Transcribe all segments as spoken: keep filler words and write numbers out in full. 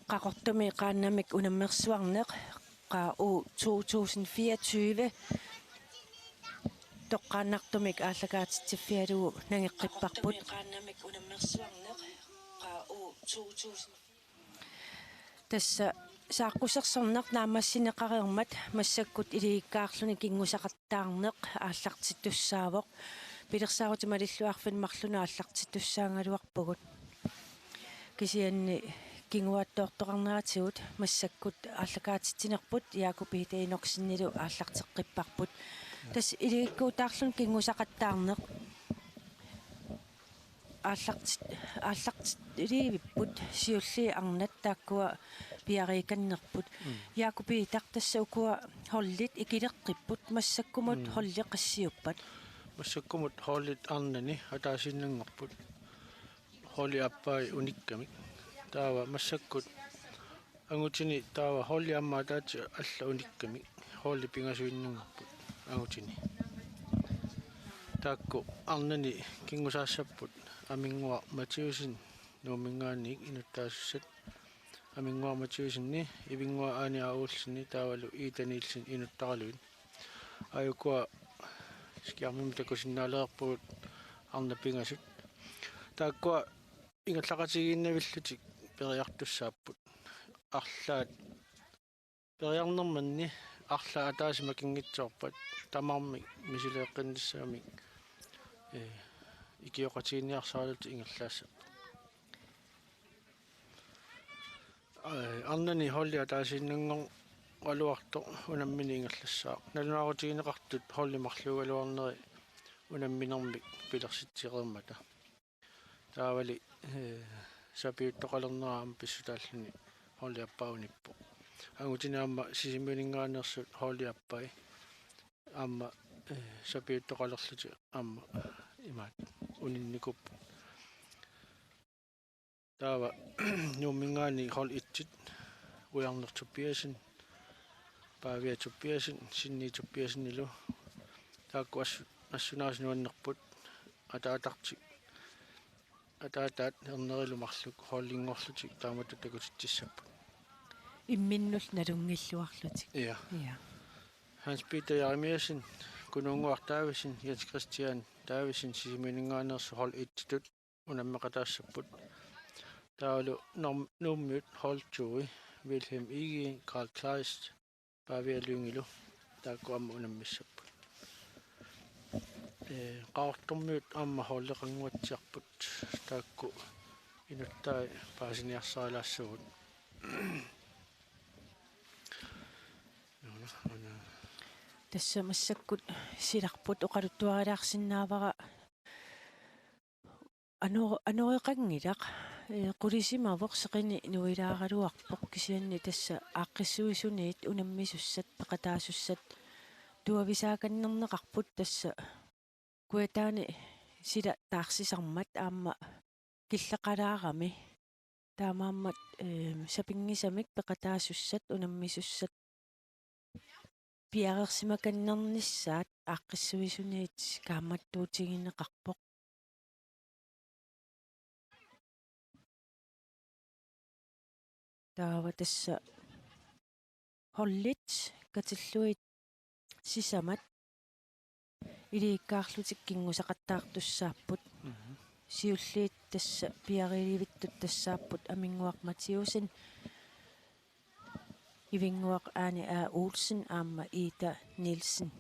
Qaqortumi qaannamik unammersuarneq, Q U to tusind fireogtyve, toqqaannartumik aallakaatitsiffigalugu nangeqqipparput. Tassa saaqqusersorneq naammassineqareermat massakkut iligikkaarluni kinngusaqattaarneq aallartittussaavoq. Pilersaarutit malilluarfiit marlunut aallartittussaagaluarpugut. Kisianni kinguaattoortoqarneratigut massakkut aallakaatitsinerput Jakob Peter Enoksenilu aallarteqqipparput. Tassa iligikkuutaarluni kinngusaqattaarneq aallartit-, aallartilivipput, siulliit arnat taakkua piariikannerput. Mm. Jakob Peter, tassa ukua holdit ikileqqipput, massakkumut Mm. holdi qassiuppat? Massakkumut holdit arnani ataasiinnanngorput. Holdit aappaa unikkamik. Taava massakkut angutini taava holdit aamma ataatsit alla unikkamik. Holdit pingasuinnanngorput angutini. Taakku arnani kinngusaassapput Aminnguaq Mathiussen Nuumminngaanniit inuttaasussat. Aminnguaq Mathiussenip, Ivinnguaq Aani A. Olsenip taavalu Ida Nielsen inuttaralugit. Aa, ukua skærmimi takusinnaalerpugut arnat pingasut. Taakkua ingerlaqatigiinnavillutik periartussaapput. Arlaat periarnermanni arlaat ataaseq makinngitsoorpat tamarmik misileeqqinnissamik, ee, ikioqatigiinniarsaralutik ingerlaassapput. Ee, arnani holdi ataasiinnanngoraluartoq unammineq ingerlassaaq. Nalunaarutigineqartut holdit marluugaluarneri unamminermik pilersitsereermata. Taavali, ee, sapiuttoqalernera aamma pissutaalluni holdit aappaa unippoq. Angutini aamma Sisimiuninngaanneersut holdit aappai aamma, ee, sapiuttoqalerlutik aamma imaat uninnikuupput. Taava Nuumminngaanniit hold et-it, Ujarneq Tobiassen, Pavia Tobiassen, Sinni Tobiassenilu. Taakku assu-, assunaasa nuannerput, ataatartik, ataataat ernerilu marluk holdinngorlutik taamatut takutitsissapput. Imminnullu nalunngilluarlutik. Ja. Ja. Hans Peter Jeremiassen, Kunuunnguaq Davidsen, Jens Christian Davidsen, Sisimiuninngaanneersut hold et-itut unammeqataassapput. Taavalu Norm-, Nuummiut hold to-i, Wilhelm Egede, Karl Kleist, Pavia Lyngilu, taakku aamma unammissapput. Ee, Qaqortormiut aamma holdeqannguatsiarput, taakku inuttai paasiniarsarilaassugut. Tassa massakkut silarput oqaluttuarilaarsinnaavara ano-, anoreqanngilaq, ee, qulisimavoq seqineq nuilaaraluarpoq kisianni tassa aaqqissuisuniit unammisussat peqataasussat tuavisaakannerneqarput tassa Kujataani sila taarsisarmat aamma killeqalaarami. Taamaammat, ehm, sapinngisamik peqataasussat, unammisussat piareersimakannernissaat aaqqissuisuniit kaammattuutigineqarpoq. Taava tassa holdit katillugit sisamat iligikkaarlutik kinngusaqattaartussaapput. Mhm. Siulliit tassa piariilivittut tassaapput Aminnguaq Mathiussen, Ivinnguaq Aani A. Olsen aamma Ida Nielsen.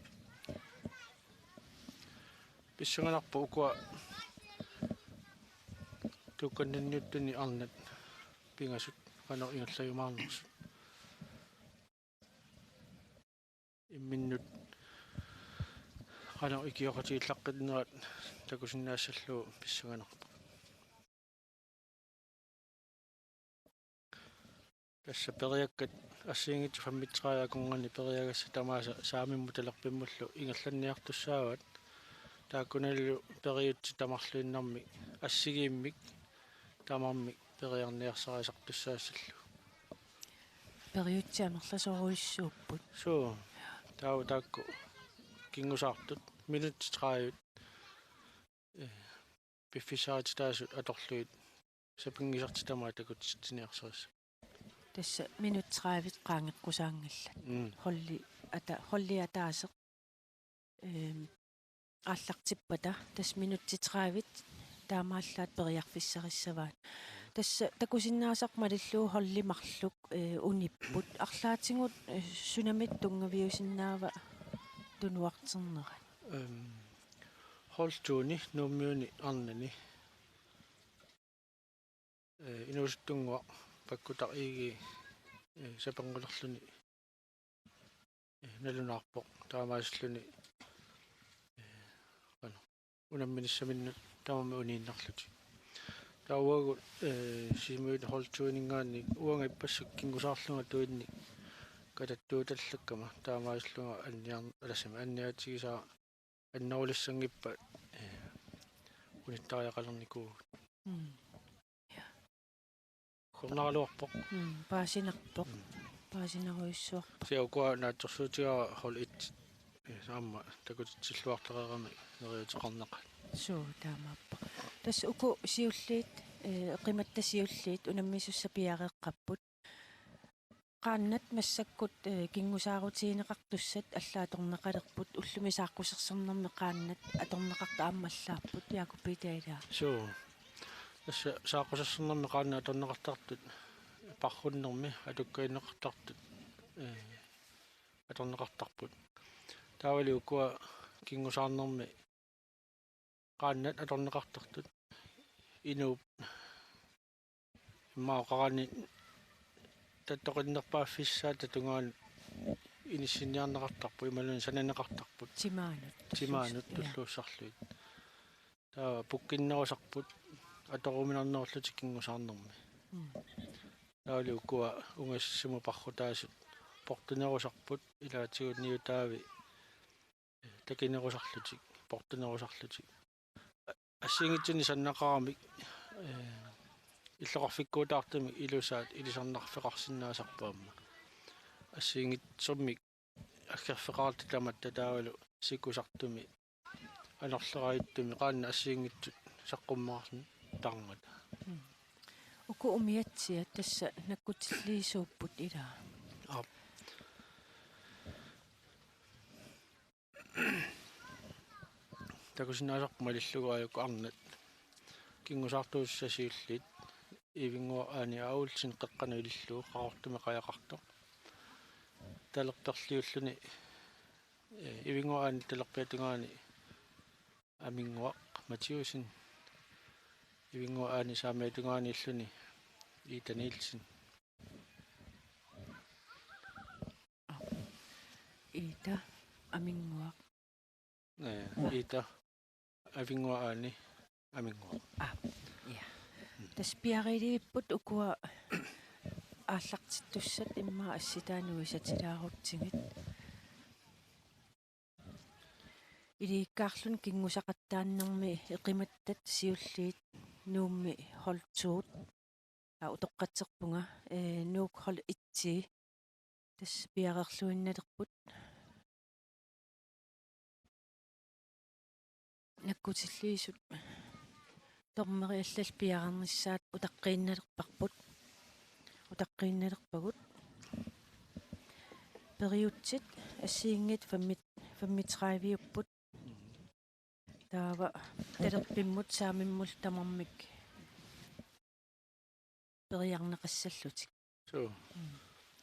Pissanganarpoq ukua tuukkanninniuttuni arnat pingasut qanoq ingerlajumaarnersut. Imminnut qanoq ikioqatigiillaqqinnerat takusinnaassallugu pissanganarpoq. Tassa periakkat assigiinngitsut femogtredive akornanni periagassat tamaasa saamimmut talerpimmullu ingerlanniartussaavat. Taakkunanilu periutsit tamarluinnarmik assigiimmik tamarmik periarniarsarisartussaassallugu. Periutsit amerlasoorujussuupput. Suu. Taava taakku kingusaartut minutsit tredive, eh, piffissaatitaasut atorlugit sapinngisartik tamaat takutitsiniarsarissapput. Tassa minutsit tredive qaangeqqusaanngillat. Mm. Holdi ata-, holdi ataaseq, ehm, aallartippata tassa minutsit tredive taamaallaat periarfissarissavaat. Tassa takusinnaasarput malillugu holdi marluk, eh, unipput. Arlaatigut, eh, sunamit tunngaviusinnaava tunuarternerat? Ehm, hold to-ni Nuummiuni arnani. Eh, inuusuttunnguaq Pakkutaq Egede, eh, sapinngulerluni, eh, nalunaarpoq taamaasilluni, eh, qanoq, unamminissaminnut tamarmik uniinnarlutik. Taava uagut, eh, Sisimiut hold to-ninngaanniit uanga ippassaq kingusaarlunga tuinnik katattuutallakkama taamaasillunga anniar-, alassami anniaatigisaa annorulissanngippat, eh, unittariaqalernikuuvugut. Mm. Ja. Uggornaraluarpoq. Mm, paasinarpoq. Mm. Paasinarujussuarpoq. Kisianni ukua naatsorsuutigaara hold et, eh, aamma takutitsilluartareerami neriuuteqarneqaat. Suu, taamaappoq. Tassa uku siulliit, eh, qimatta siulliit unammisussat piareeqqapput. Qaannat massakkut, eh, kingusaarutigineqartussat allaat atorneqalerput, ullumi saaqqusersornermi qaannat atorneqartut aamma allaapput, Jakob Peter, ilaa? Suu. Tassa saaqqusersornermi qaannat atorneqartartut parrunnermi atukkagineqartartut, eh, atorneqartarput. Taavali ukua kingusaarnermi qaannat atorneqartartut inuup immaqa oqarani tattoqinnerpaaffissaata tungaanut inissinniarneqartarput imaluunniit sananeqartarput. Timaanut. Timaanut tulluussarlugit. Ja. Tulluussarlugit. Taava pukkinnerusarput atoruminarnerullutik kingusaarnermi. Mm. Taavali ukua ungasissamut parrutaasut portunerusarput ilaatigut niutaavi takinerusarlutik, portunerusarlutik. A-, assigiinngitsunik sannaqaramik, eh, illoqarfikkuutaartumik ilusaat ilisarnarfeqarsinnaasarput aamma. Assigiinngitsunik aggerfeqartut tamatta taavalu sikusartumi, anorlerajuttumi qaannat assigiinngitsut saqqummertarmata. Mm. Uku umiatsiat tassa nakkutilliisuupput, ilaa? Aap. Takusinnaasarput malillugu aajuku arnat. Kingusaartuussat siulliit Ivinnguaq Aani Aulsen qeqqanut ilillugu Qaqortumi qajaqartoq. Talerperliulluni, eh, Ivinnguaq Aani talerpiata tungaani Aminnguaq Mathiussen. Ivinnguaq Aani saamiata tungaaniilluni Ida Nielsen. Ida Aminnguaq. Eh, Ida Avinnguaq Aani Aminnguaq. Aa, ja. Tassa piareerivipput ukua aallartittussat immaqa assitaanut isatilaarutsigit. Ilikkarluni kingusaqattaarnermi qimattat siulliit Nuummi hold to-t. Aa, utoqqatserpunga, eh, Nuuk hold et-i. Tassa piareerluinnalerput. Nakkutilliisut dommeri allallu piareernissaat utaqqiinnalerparput. Utaqqiinnalerpagut. Periutsit assigiinngitsut femmi-, femogtredive-upput. Taava talerpimmut saamimmullu tamarmik periarneqassallutik. Suu. Mm.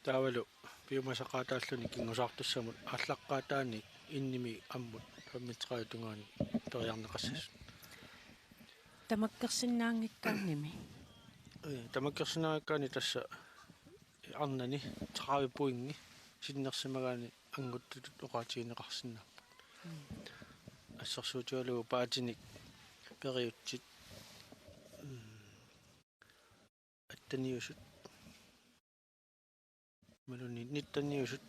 Taavalu piumasaqaataalluni kingusaartussamut aallaqqaataani innimi ammut femogtredive tungaani periarneqassasut. Tamakkersinnaanngikkaannimi? Ee, tamakkersinnaanngikkaanni tassa arnani tredive pointi sinnersimagaanni anguttutut oqaatigineqarsinnaapput. Mm. Assersuutigalugu paatinik periutsit, mm, atteniusut. Imaluunniit nitteniusut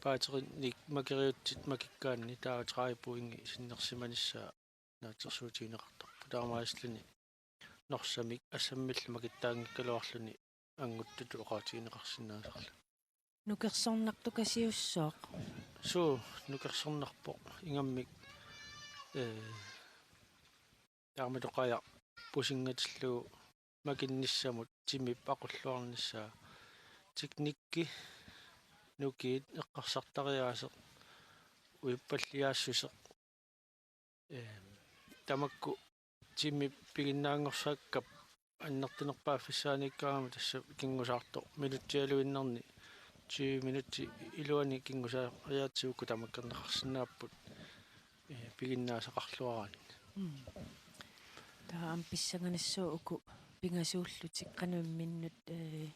paaterinik makeriutsit makikkaanni taava tredive pointi sinnersimanissaa naatsorsuutigineqartarput. Taamaasilluni norsamik assammillu makittaanngikkaluarluni anguttutut oqaatigineqarsinnaasarluni. Nukersornartukasiussooq? Suu, nukersornarpoq ingammik, ee, taamatut qajaq pusingatillugu makinnissamut timip aqulluarnissaa teknikki, nukiit, eqqarsartariaaseq, uippalliaassuseq. Ee, tamakku tiimi piginnaanngorsaakkap annertunerpaaffissaaniikkaangama tassa kingusaartoq minutsialuinnarni tyve minutsit iluani kingusaariaatsivut uku tamakkerneqarsinnaapput, ee, piginnaasaqarluaraanni. Mm. Taava aamma pissanganassaaq uku pingasuullutik qanoq imminnut, ee,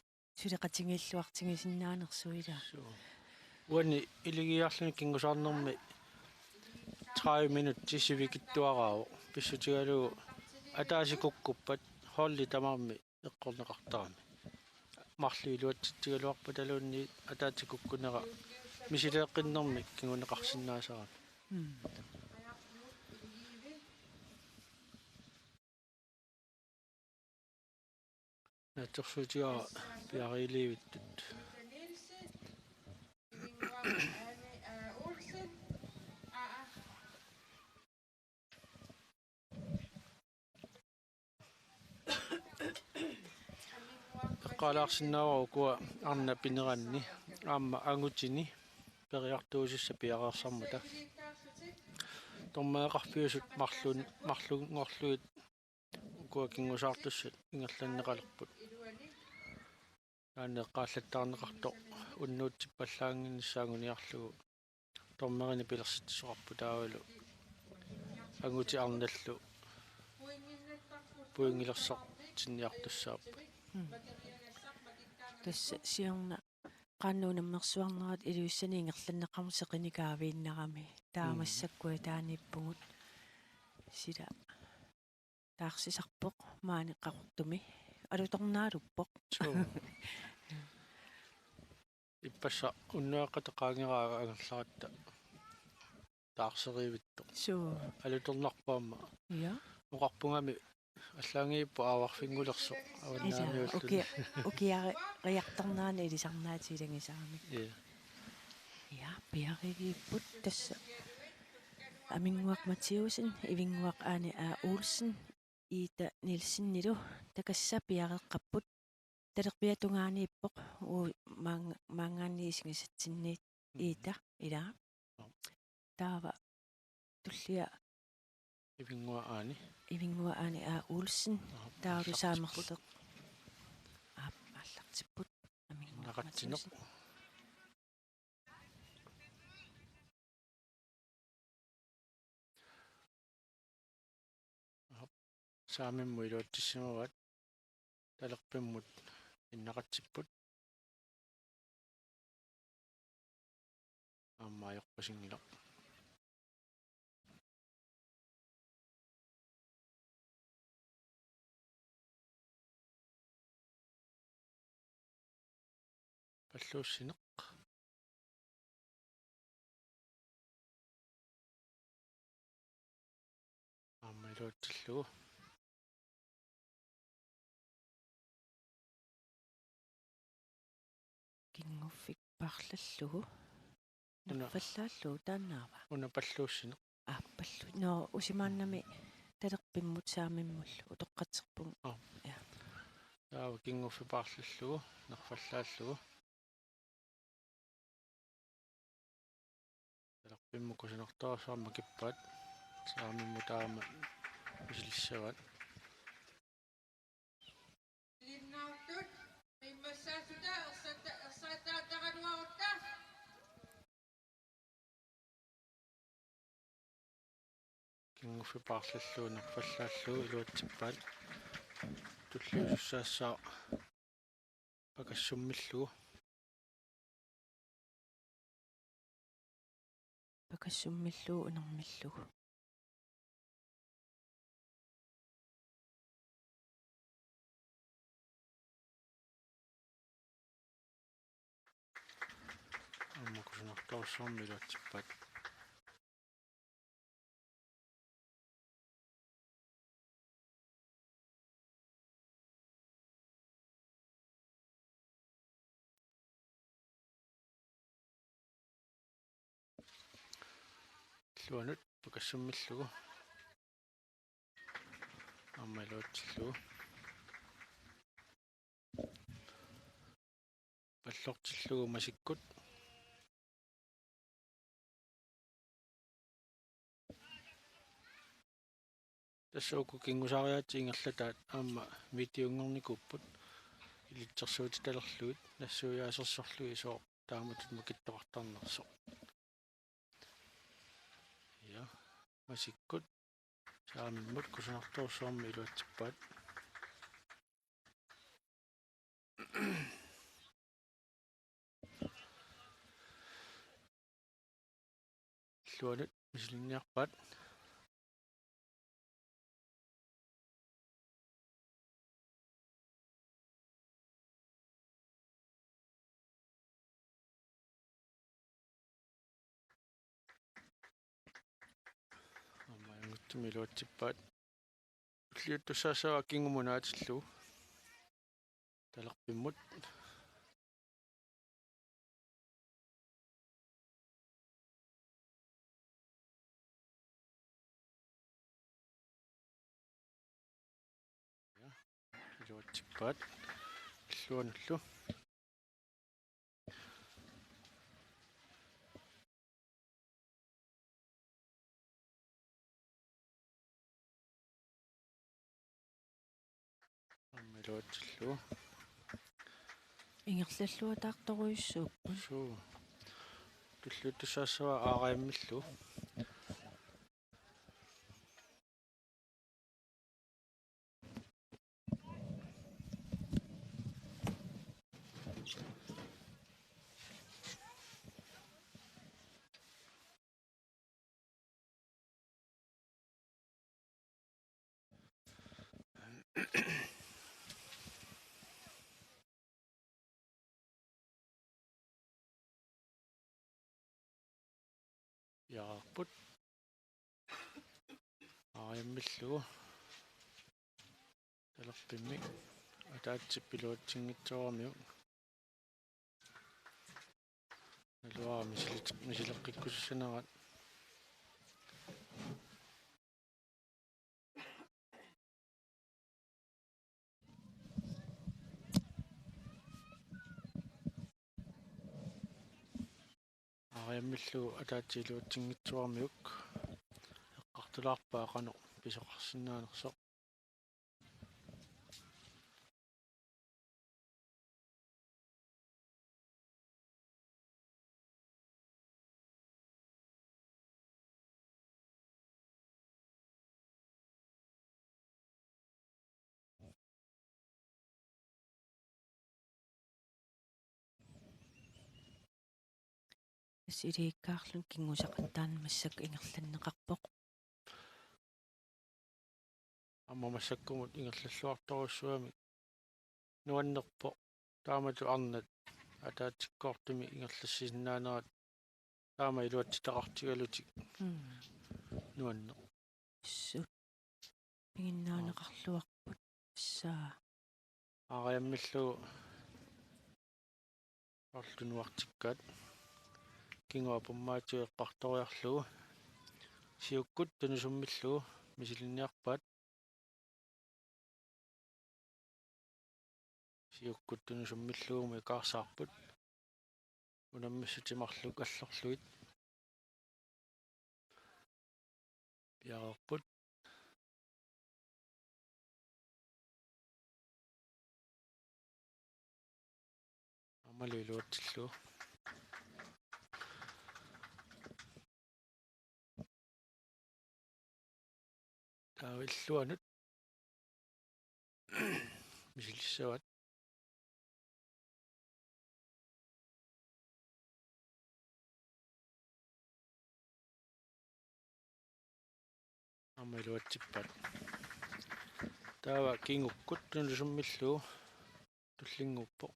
suleqatigiilluartigisinnaanersoq, ilaa. Suu. Uani iligiiarluni kingusaarnermi tredive minutsit sivikitsuaraavoq. Pissutigalugu ataatsip kukkuppat holdi tamarmi eqqorneqartarami. Marluk iluatsitsigaluarpataluunniit ataatsip kukkunera misileeqqinnermik kinguneqarsinnaasarami. Mm. Naatsorsuutigaara piareerlivittut. Eqqaalaarsinnaavara ukua arnat pineranni aamma angutini periartuusissat piareersarmata. Dommereqarfiusut marlun-, marlunngorlugit ukua kingusaartussat ingerlanneqalerput. Taanna eqqaallattaarneqartoq unnuutsippallaannginnissaa anguniarlugu dommerinik pilersitsisoqarpoq taavalu angutit arnallu pointilersortinniartussaapput. Mm. Tassa siorna qanoq unammersuarnerat Ilulissani ingerlanneqarmat seqinikaaviinnarami. Taava Mm. massakkut ataaniippugut. Sila taarsisarpoq maani Qaqortumi. Alutornaaluppoq. Suu. Ippassaq unnuaqqat qaangeraa angerlaratta taarseriivittoq. Suu. Alutornarpoq aamma. Ja. Oqarpunga aamma allaanngippoq aavarfinngulersoq. Ilaa, avannaamiulluni. Ukia-, ukiariartornerani ilisarnaatit ilagisaramik. Ja. Ja, piareerlivipput tassa. Aminnguaq Mathiussen, Ivinnguaq Aani A. Olsen, Ida Nielsenilu takassa piareeqqapput. Talerpiata tungaaniippoq uu maanga-, maanngaanniit isigisatsinniit. Mm. Ida, ilaa. Joo. Taava tullia Ivinnguaq Aani. Ivinnguaq Aani A. Olsen. Aap, taavalu aallartipput. Saamerleq. Aap, aallartipput. Aminnguaq Innaqatsineq. Mathiussen. Aap, saamimmut iluatsissimavaat. Talerpimmut innaqatsipput. Aamma ajorpasinngilaq. Palluussineq. Aamma iluatsillugu. Kinnguffik paarlallugu. Una. Nerfallaallugu taannaava? Una palluussineq. Aa, pallu-, nå, usimaannami talerpimmut saamimmullu utoqqatserpunga. Aa. Ja. Taava kinnguffik paarlallugu, nerfallaallugu. Talerpimmut kusanartorsuarmik makippaat. Saamimmut taama misilissavaat. Linnaartut, qimmassaassutaa ersatta-, ersattaaraluarutta. Kinnguffik paarlallugu nerfallaallugu iluatsippaat. Tulliusussaassaaq pakassummillugu. Pakassummillugu unermillugu. Aamma kusanartorsuarmik iluatsippaat. Illuanut pakassummillugu. Aamma iluatsillugu. allortillugu masikkut. Tassa uku kingusaariaatsit ingerlataat aamma videonngornikuupput, ilitsersuutitalerlugit nassuiaasersorlugit sooq taamatut makittoqartarnersoq. Ja, masikkut saamimmut kusanartorsuarmik iluatsippaat. Illuanut misilinniarpaat. Aamma ajunngitsumik iluatsippaat. Tulliuttussaassavaa kingumut naatillugu. Talerpimmut. Ja, iluatsippaat. Illuanullu. Aamma iluatsillugu. Ingerlalluataartorujussuupput. Suu. Tulliuttussaassavaa aariammillugu. Piareerput. Aariammillugu. Talerpimmik ataatsip iluatsinngitsooramiuk. Naluara misilit-, misileqqikkusussanerat. Aariammillugu ataatsip iluatsinngitsooramiuk eqqartulaarpaa qanoq pisoqarsinnaanersoq. Tassa ilikkaarluni kingusaqattaarneq massakkut ingerlanneqarpoq. Aamma massakkumut ingerlalluartorujussuugami nuannerpoq. Taamatut arnat ataatsikkoortumik ingerlassisinnaanerat taama iluatsitaqartigalutik. Mm. Nuanneq. Assut. Piginnaaneqarluarput. Assaa. Aariammillugu orlunuartikkaat. Kinguaapummaatigut eqqartoriarlugu. Siukkut tunusummillugu misilinniarpaat. Siukkut tunusummillugu ikaarsaarput. Unammissutinik marluk allorlugit. Piareerput. Aammalu iluatsillugu. Taava illuanut misilissavaat. Aamma iluatsippaat. Taava kingukkut tunusummillugu tullinnguuppoq.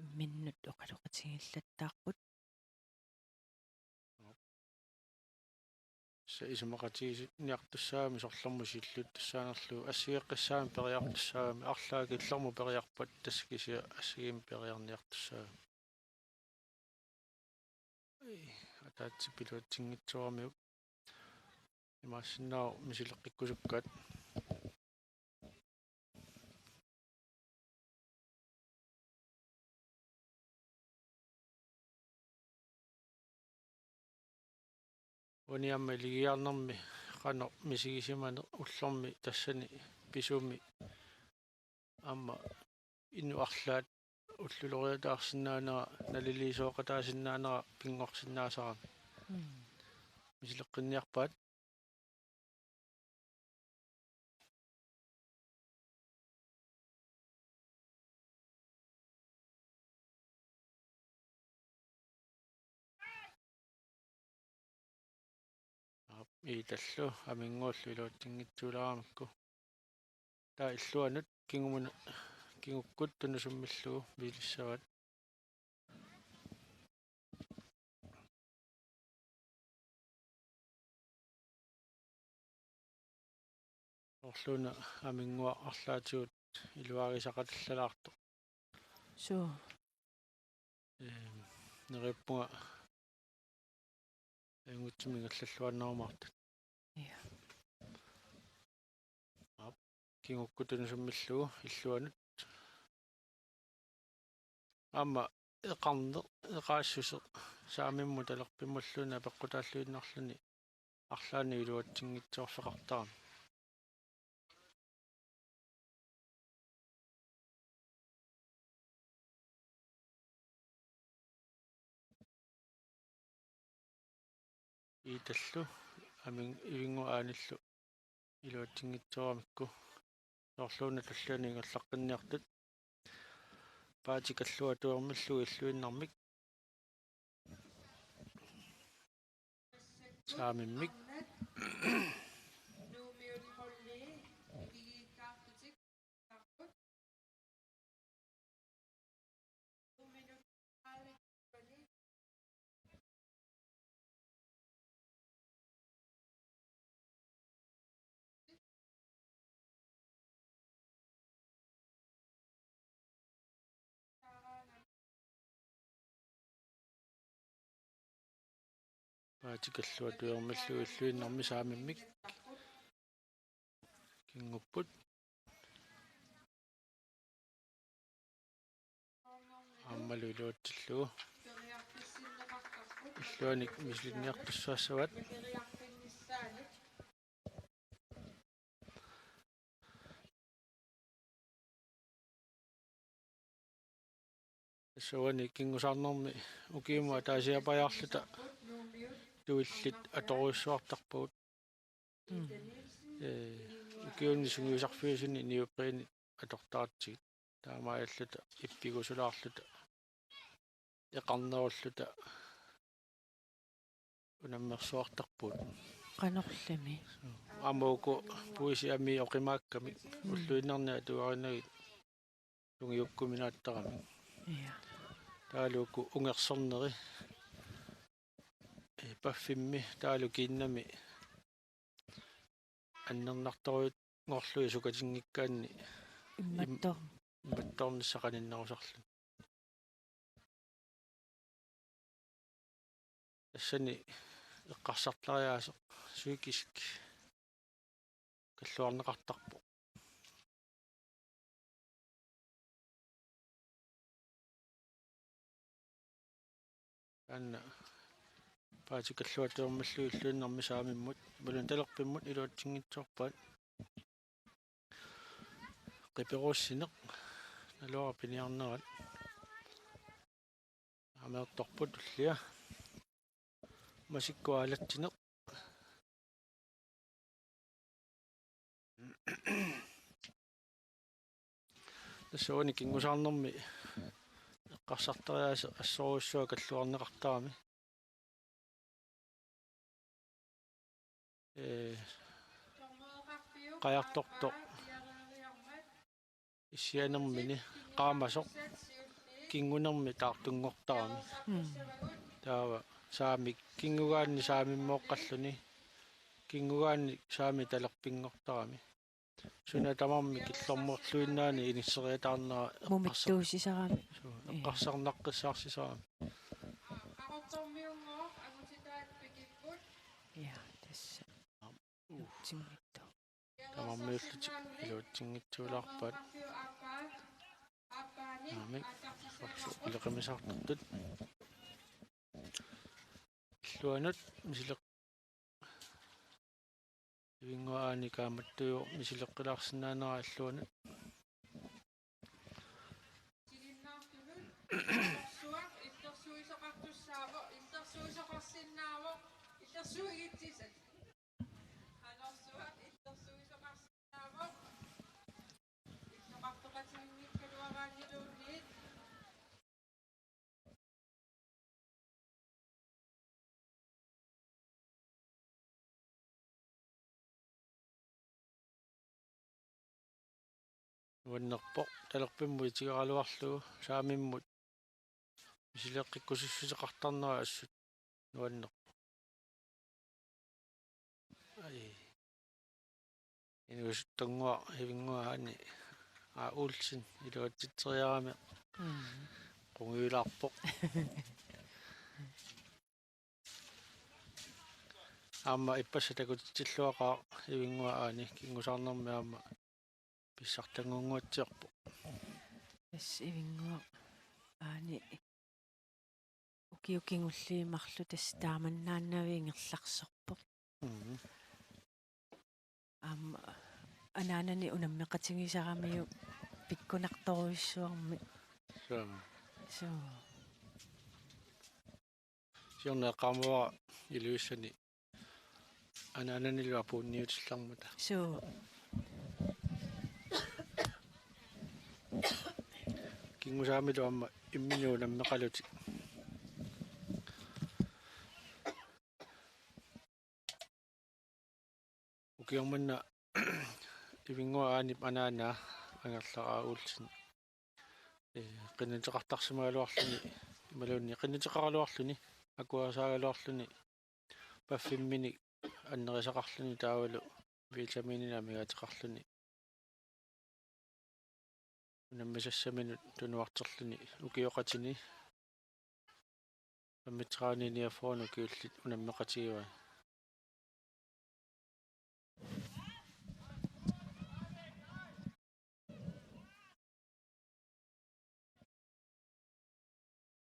Imminnut oqaloqatigiillattaarput. Tassa isumaqatigiinniartussaagami, sorlermut siulliuttussaanerlugu, assigeqqissaamik periartussaagami, arlaat killormut periarpat tassa kisianni assigiimmik periarniartussaagami. Ii, ataatsimik iluatsinngitsooramiuk. Imaassinnaavoq misileqqikkusukkaat. Uani aamma iligiarnermi qanoq misigisimaneq ullormi tassani pisumi aamma inuk arlaat ulluloriataarsinnaanera, naliliisooqataasinnaanera pinngorsinnaasarami. Mm. Misileqqinniarpaat. Aap, Iitallu Aminnguullu iluatsinngitsuulaaramikku. Taava illuanut kingumuna-, kingukkut tunusummillugu misilissavaat. Soorluuna Aminnguaq arlaatigut iluarisaqatallalaartoq. Suu. Ehm, neriuppunga ajunngitsumik ingerlalluarnerumaartut. Ja. Aap, kingukkut tunusummillugu illuanut. Aamma eqarneq, eqaassuseq saamimmut talerpimmulluunniit apeqqutaalluinnarluni arlaannik iluatsinngitsoorfeqartarami. Iitallu Amin-, Ivinnguaq Aanillu iluatsinngitsooramikku. Soorluuna tulliani ingerlaqqinniartut. Paati Kalluaq Tuermillu illuinnarmik. Saamimmik. Paati Kalluaq Tuermillu illuinnarmik saamimmik. Kingupput. Aammalu iluatsillugu. Illuanik misilinniartussaassavaat. Tassa uani kingusaarnermi ukiumut ataasiapajaarluta tuillit atorujussuartarpagut. Mm. Ee, ukiuni sungiusarfiusuni neoprenit atortaratsigit. Taamaalilluta ippigusulaarluta eqarnerulluta unammersuartarpugut. Qanorlimi? Aamma uku puisiami oqimaakkamik, mm, ulluinnarni atuarinagit sungiukkuminaattaramik. Ja. Taavalu uku ungersorneri, ee, paffimmi taavalu kiinnami annernartorujunngorlugit sukatinngikkaanni im-, immattor-, immattornissaq qaninnerusarluni. Tassani eqqarsartariaaseq psykisk kalluarneqartarpoq. Taanna Paati Kalluaq Tuermillu illuinnarmik saamimmut, imaluunniit talerpimmut iluatsinngitsoorpaat. Qiperussineq, naluara piniarnerat. Ameertorput tullia. Masikkut aalatsineq. Tassa uani kingusaarnermi eqqarsartariaaseq assorujussuaq kalluarneqartarami. Ee, qajartortoq issianermini qaamasoq kingunermi taartunngortarami. Mm. Taava saamik kingugaanni saamimmooqqalluni Kinngugaanni saami talerpinngortarami. Suna tamarmi killormorluinnaani inisseriataarnera eqqarsa-, mumittuusisarami. Suu, ja, eqqarsarnaqqissaarsisaramik. Ja, tassa. Iluatsinngitsoq. Tamarmiullutik iluatsinngitsoorput. Naamik, ileqimisaartortut. Illuanut misileq-, Ivinnguaq Aani kaammattuuvoq misileqqilaarsinnaanera illuanut. Nuannerpoq, talerpimmut itigaraluarlugu saamimmut misileqqikkusussuseqartarnera assut nuannerpoq. Ai. Inuusuttannguaq Ivinnguaq Aani A. Olsen iluatsitseriarami. Mm. Qungujulaarpoq. Aamma ippassaq takutitsilluaqaaq Ivinnguaq Aani, kinngusaarnermi aamma pissartanngunnguatsiarpoq. Tassa Ivinnguaq Aani ukiut kingulliit marluk tassa taamannaannavik ingerlarsorpoq. Mhm. Aamma anaanani unammeqatigisaramiuk pikkunartorujussuarmik. Suu. Suu. Siorna eqqaamavara Ilulissani anaananilu apuunniutillarmata. Suu. Kinngusaamilu aamma imminut unammeqalutik. Ukioq manna Ivinnguaq Aanip anaanaa Angerlaq A. Olsen, ee, qinnuteqartarsimagaluarluni imaluunniit qinnuteqaraluarluni akuersaagaluarluni paffimminik annerisaqarluni taavalu vitamininut amigaatiqarluni unammisassaminut tunuarterluni ukioqatini femogtredive niogfyrre ukiullit unammeqatigivai.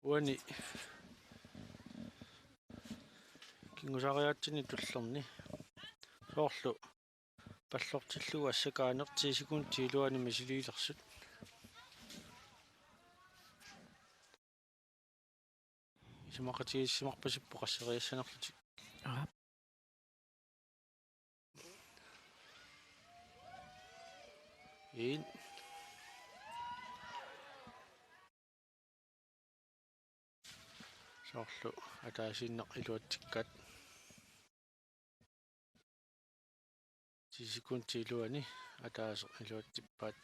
Uani kinngusaariaatsini tullerni soorlu pallortillugu assakaaneq ti sekundit iluanni misiliilersut. Isumaqatigiissimarpasippoq qasseriassanerlutik. Aap. Iin. Soorlu ataasiinnaq iluatsikkaat. Ti sekundit iluanni ataaseq iluatsippaat.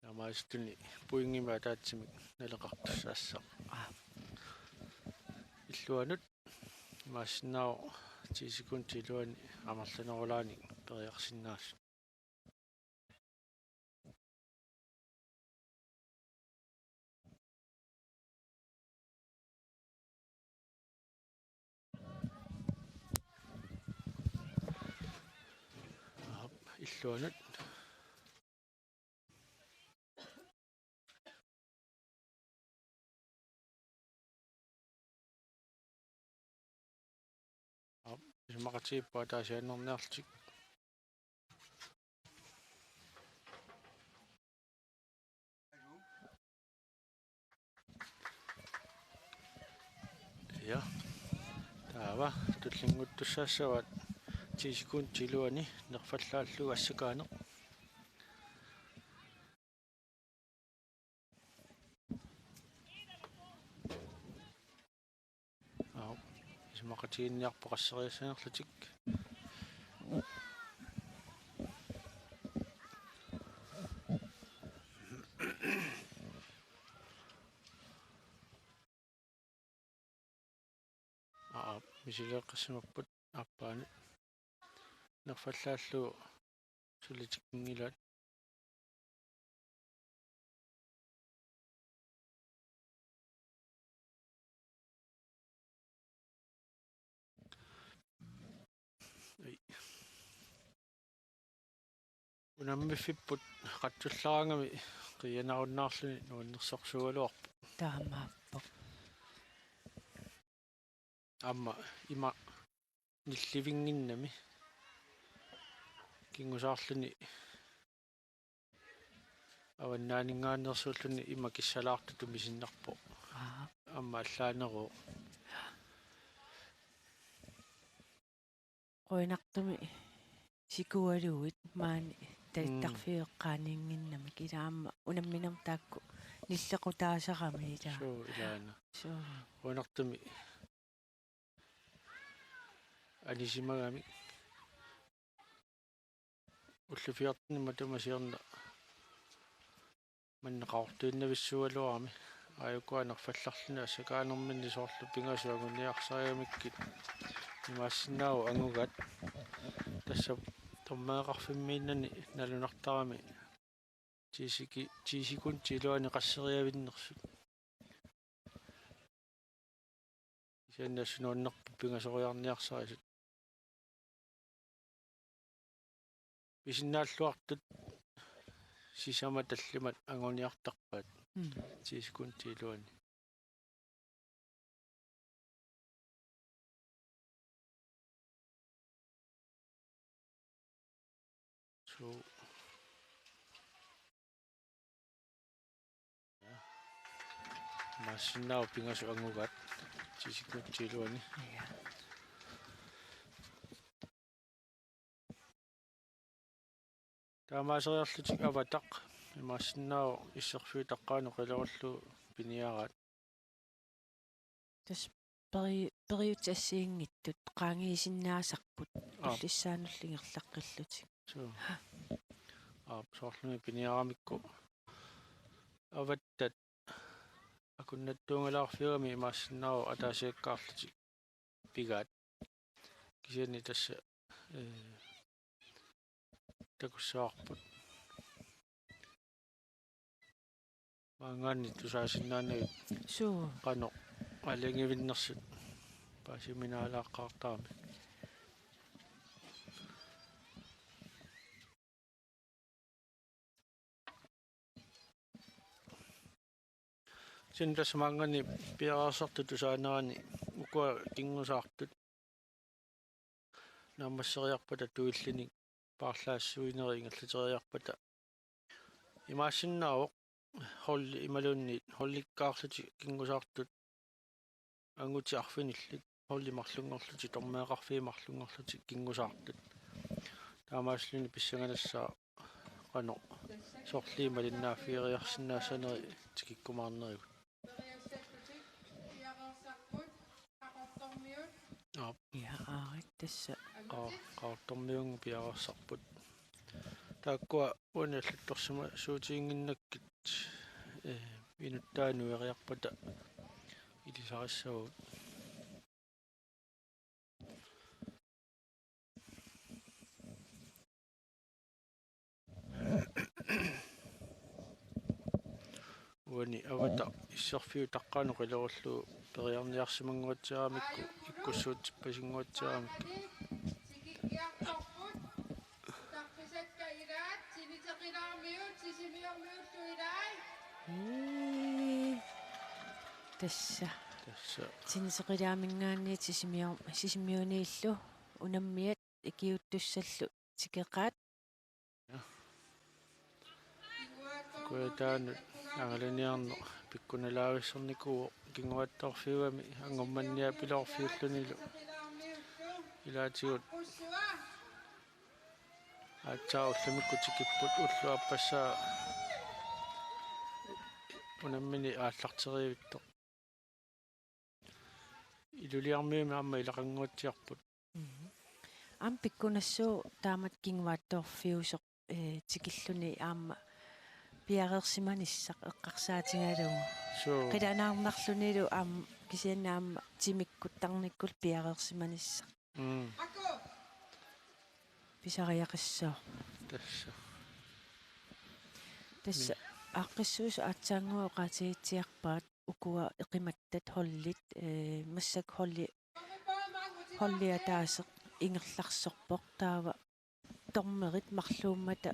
Taamaasilluni pointimik ataatsimik naleqartussaassaaq. Aap. Illuanut imaassinnaavoq ti sekundit iluanni amerlanerulaanik periarsinnaasut. Aap, illuanut. Aap, isumaqatigiippoq ataasiaannarniarlutik. Ja. Taava tullinnguuttussaassavaat ti sekundit iluanni nerfallaallugu assakaaneq. Aap, isumaqatigiinniarpoq qasseriassanerlutik. Aap, misileeqqissimapput. Aappaani nerfallaallugu suli tikkunngilaat. Ai. Unammiffipput qatsullaraangami qiianarunnaarluni nuannersorsuugaluarpoq. Taamaappoq. Aamma ima nillivinnginnami kingusaarluni avannaaninngaanneersuulluni ima kissalaartutut misinnarpoq. Aa. Aamma allaaneruvoq. Qujanartumik sikualuit maani talittarfiup eqqaaniinnginnamik, ila aamma unamminermi taakku nillequtaasarami ila. Suu, ilaana. Suu. Qujanartumik anisimagamik. Ullut fjortenit matuma siorna manna qaqortuinnavissuugaluarami, aajuku nerfallarluni assakaanerminni soorlu pingasut anguniarsarigamikkit. Imaassinnaavoq angugat, tassa dommereqarfimmiinnani nalunartarami ti seki-, ti sekundit iluanni qasseriavinnersut. Kisianni assut nuannerpoq pingasoriarniarsarisut. Pisinnaalluartut sisamat tallimat anguniartarpaat. Mm. Ti sekundit iluanni. Suu. Imaassinnaavoq pingasut angugat ti sekundit iluanni. Ja. Taamaaseriarlutik avataq, imaassinnaavoq isserfiutaqqaanut qilerullugu piniaraat. Tassa peri-, periutsit assigiinngitsut qaangiisinnaasarput. Aap. Tullissaanullu ingerlaqqillutik. Suu. Aap, soorlumi piniaramikku avattat akunnattuungalaarfiugami imaassinnaavoq ataasiakkaarlutik pigaat. Kisianni tassa, ee, takussavarput. Maanngaanniit tusaasinnaanagit. Suu. Qanoq aalajangiivinnersut paasiminaalaaqqaartaramik. Kisianni tassa maanngaanniit piareersartut tusaanerani ukua kingusaartut naammasseriarpata tuillinik paarlaassuinerit ingerlateriarpata imaassinnaavoq holdi imaluunniit holdikkaarlutik kingusaartut angutit arfinillit, holdit marlunngorlutik, dommereqarfiit marlunngorlutik kingusaartut. Taamaasilluni pissanganassaaq qanoq sorliit malinnaaffigeriarsinnaassanerit tikikkumaarnerigut. Aap. Ja, aarit tassa. Qa-, Qaqortormiunnguit piareersarput. Taakkua uani allattorsimasuutiginnginnakkit, ee, inuttaanut nueriarpata ilisarissavagut. Uani avataq isserfiutaqqaanut qilerullugu periarniarsimannguatsiaramikku ikkussuutsippasinnguatsiaramikku. Ii. Tassa. Tassa. Tiniteqilaaminngaanniit Sisimior-, Sisimiuniillu unammiat ikiuuttussallu tikeqaat. Ja. Kujataanut angalaniarneq pikkunalaavissarnikuuvoq kinguaattoorfiugami angumanniapiloorfiullunilu. Ilaatigut aatsaat ullumikkut tikipput ulloq aappassaa unammini aallarteriivittoq. Ilulissarmiuni aamma ilaqannguatsiarput. Mhm. Aamma pikkunassuuvoq taamatut kinguaattoorfiusoq, ee, tikilluni aamma piareersimanissaq eqqarsaatigalugu. Suu. Qilanaarnarlunilu aamma kisianni aamma timikkuttarnikkut piareersimanissaq. Mm. Pisariaqassaaq. Tassa. Tassa. Ni. Aaqqissuusoq aatsaannguaq oqaatigitsiarpaat ukua eqimattat holdit, eh, massakkut holdi, holdi ataaseq ingerlarsorpoq taava dommerit marluummata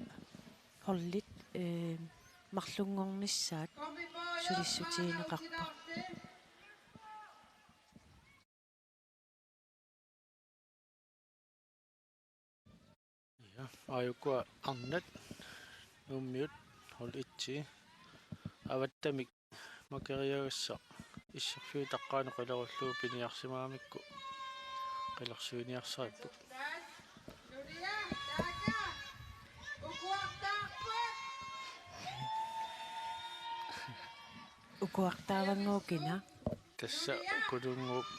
holdit, eh, marlunngornissaat sulissutigineqarpoq. Ja, aajukua arnat Nuummiut hold et-i avattamik makeriagassaq isserfiup taqqaanut qilerullugu piniarsimagamikku qilersiviniarsaripput. Ukuartaavannguukina. Tassa Kununnguup,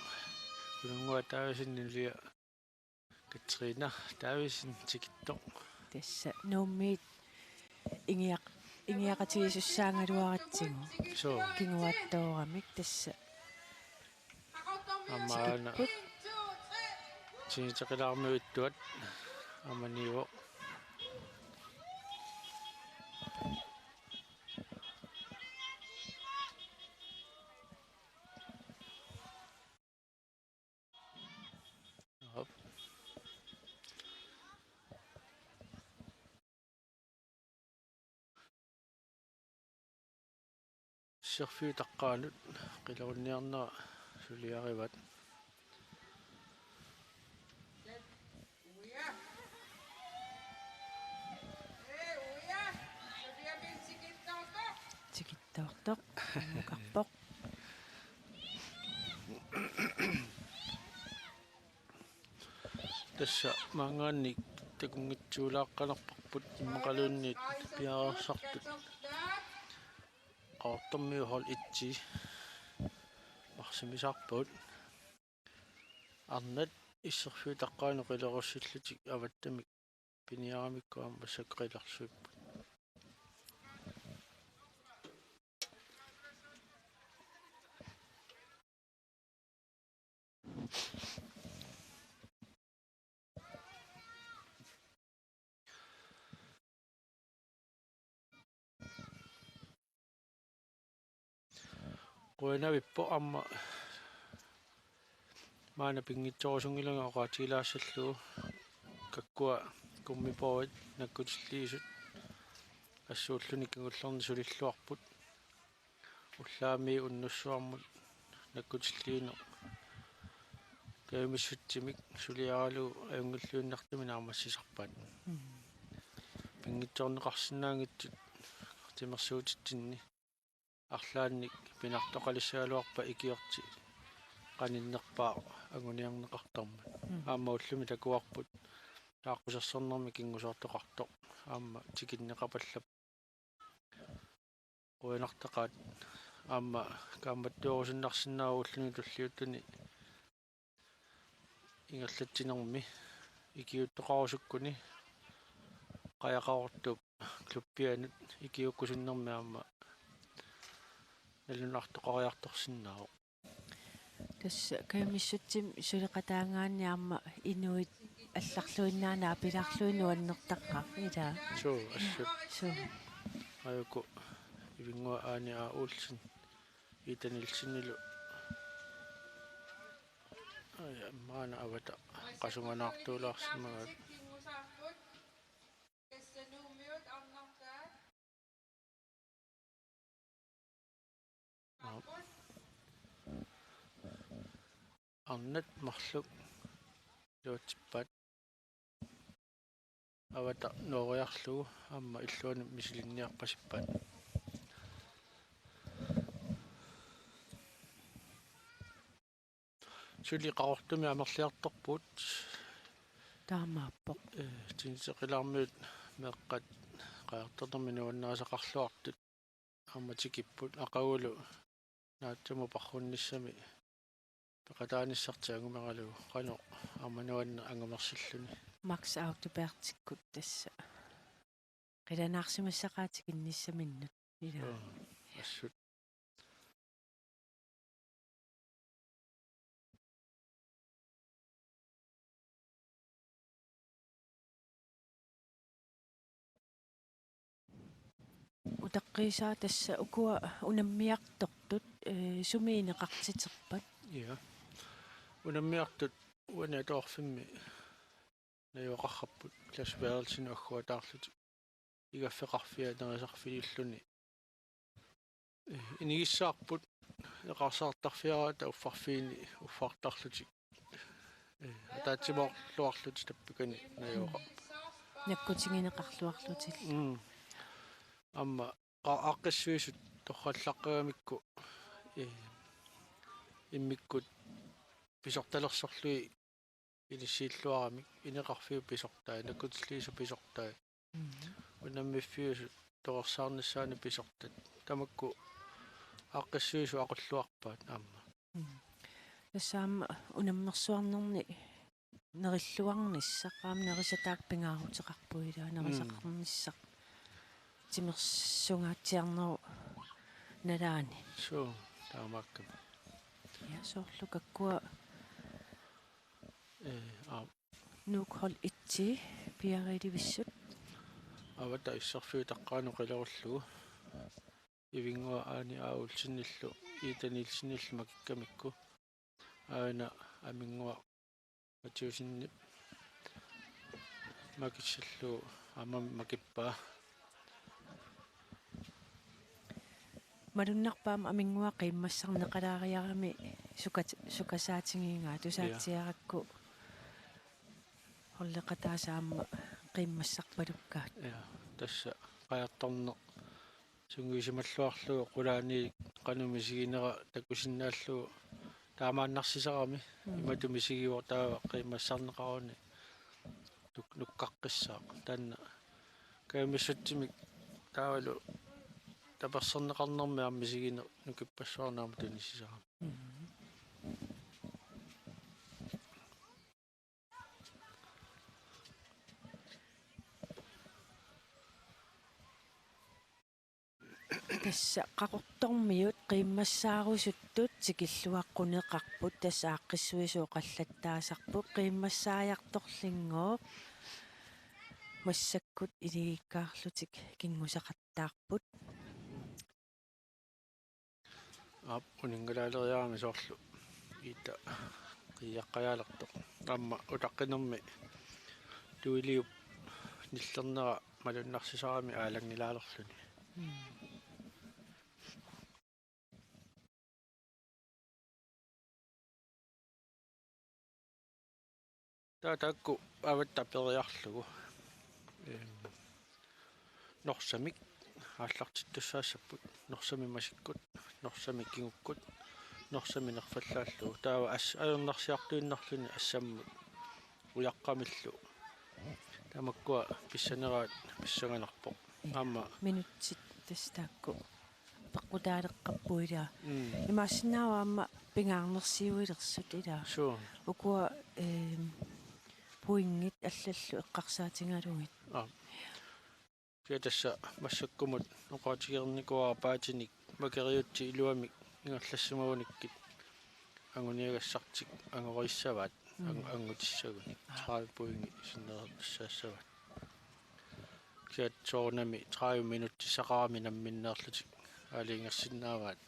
Kununnguaq Davidsen nulia Katrina Davidsen tikittoq. Tassa Nuummiit ingiaq-, ingiaqatigisussaagaluaratsigu. Suu. Kinguaattooramik tassa. Aamma aana tikipput. Tiniteqilaarmiut ittuat aamma niuvoq. Op. Isserfiup taqqaanut qilerunniarnera suliarivat. Tikittoortoq, ammukarpoq. Tassa maanngaanniit takunngitsuulaaqqanerparput immaqaluunniit piareersartut. Qaqortormiut hold et-i marsimisarpagut. Arnat isserfiup taqqaanut qilerussillutik avattamik piniaramikku aamma massakkut qilersuipput. Qujanavippoq aamma maanna pinngitsoorusunngilanga oqaatigilaassallugu kakkua gummiboldit nakkutilliisut assuulluni kingullerni sulilluarput. Ullaamiit unnussuarmut nakkutilliineq kajumissutsimik suliaralugu ajunngilluinnartumik naammassisarpaat. Mm. Pinngitsoorneqarsinnaanngitsut timersuutitsinni arlaannik pinartoqalissagaluarpat ikiorti qaninnerpaaq anguniarneqartarmat. Mm. Aamma ullumi takuarput saaqqusersornermi kingusoortoqartoq aamma tikinneqapallappoq. Qujanartaqaat aamma kaammattuerusunnarsinnaavoq ulluni tulliuttuni ingerlatsinermi ikiuuttoqarusukkuni Qajaqarortuup klubbianut ikiuukkusunnermi aamma nalunartoqariartorsinnaavoq. Tassa kajumissutsimik suleqataagaanni aamma inuit allarluinnaanani apilaarlugit nuannertaqaaq ilaa. Suu, assut. Suu. Aajuku Ivinnguaq Aani A. Olsen, Ida Nielsenilu. Aja, maanna avata qasunganaartuulaarsimagaat. Arnat marluk iluatsippaat. Avata nooriarlugu aamma illuanut misilinniarpasippaat. Suli Qaqortumi amerliartorput. Taamaappoq. Eh, tiniteqilaarmiut meeqqat qajartornermi nuannarisaqarluartut aamma tikipput, aqagulu naatsumut parrunnissami peqataanissartik angumeralugu qanoq aamma nuanneq angumersilluni. Max Autobertikkut tassa. Qilanaarsimassaqaat tikinnissaminnut. Ilaa. Joo, assut. Utaqqiisaa tassa ukua unammiartortut, eh, sumi ineqartiterpat? Ja. Unammiartut uani atuarfimmi najugaqarput klasseværelsinut agguataarlutik igaffeqarfia nerisarfiliulluni. Eh, inigissaarput eqaarsaartarfiaratta uffarfiini uffartarlutik. Eh, ataatsimoorluarlutik tappikani najugaqarput. Nakkutigineqarluarlutillu. Mm. Aamma qa-, aaqqissuisut torrallaqqagamikku, eh, immikkut pisortalersorlugit inissiilluaramik, ineqarfiup pisortai, nakkutilliisup pisortai. Mm. Unammiffiusut torersaarnissaanut pisortat. Tamakku aaqqissuisut aqulluarpaat aamma. Mm. Tassa aamma unammersuarnerni nerilluarnissaq, aamma nerisataakka pingaaruteqarpoq ilaa, mm, nerisaqarnissaq. Timersungaatsiarnerup nalaani. Suu, taamaakkami. Ja, soorlu kakkua. Eh, aap. Nuuk hold et-i piareerivissut. Avata Issarfiup taqqaanut qilerullugu. Ivinnguaq Aani A. Olsenillu Ida Nielsenillu makikkamikku. Aana Aminnguaq Mathiassenip makissallugu aamma makippaa. Malunnarpoq aamma Aminnguaq qiimmassarneqalaariarami sukat-, sukasaatigigaa, ja, tusaatsiarakku holdeqataasa aamma qiimmassarpalukkaat. Ja, tassa qajartorneq sungiusimalluarlugu qulaaniit qanoq misiginera takusinnaallugu taamaannarsisarami. Mm. Imatut misigivoq taava qiimmassarneqaruni nuk-, nukkaqqissaaq. Taanna kajumissutsimik taavalu taperserneqarnermi aamma misigineq nukippassuarnik aamma tunissisarami. Mm. Tassa Qaqortormiut qiimmassaarusuttut tikilluaqquneqarput, tassa aaqqissuisut oqallattaasarput, qiimmassaajartorlinngooq massakkut iligikkaarlutik kinngusaqattaarput. Aap, uningalaaleriarami soorlu Ida qiiaqqajaalertoq. Aamma utaqqinermi tuiliup nillernera malunnarsisarami aalanngilaalerluni. Mm. Taava taakku avatta aperiarlugu. Ehm, norsamik aallartittussaassapput, norsamik masikkut, norsamik kingukkut, norsamik nerfallaallugu. Taava as-, ajornarsiartuinnarluni assammut ujaqqamillu. Tamakkua pissaneraat pissanganarpoq. Aamma minutsit tassa taakku peqqutaaleqqapput ilaa. Mm. Imaassinnaavoq aamma pingaarnersiuilersut ilaa. Suu. Ukua, ehm, pointit allallu eqqarsaatigalugit. Aap. Kisianni tassa massakkumut oqaatigereernikuuara paatinik makeriutsit iluamik ingerlassimagunikkit anguniagassartik angorissavaat. Mm. Ang-, angutissagunik. Tredive pointit sinnereersaassavaat. Kisianni soorunami tredive minutsissaqarami namminneerlutik aalajangersinnaavaat.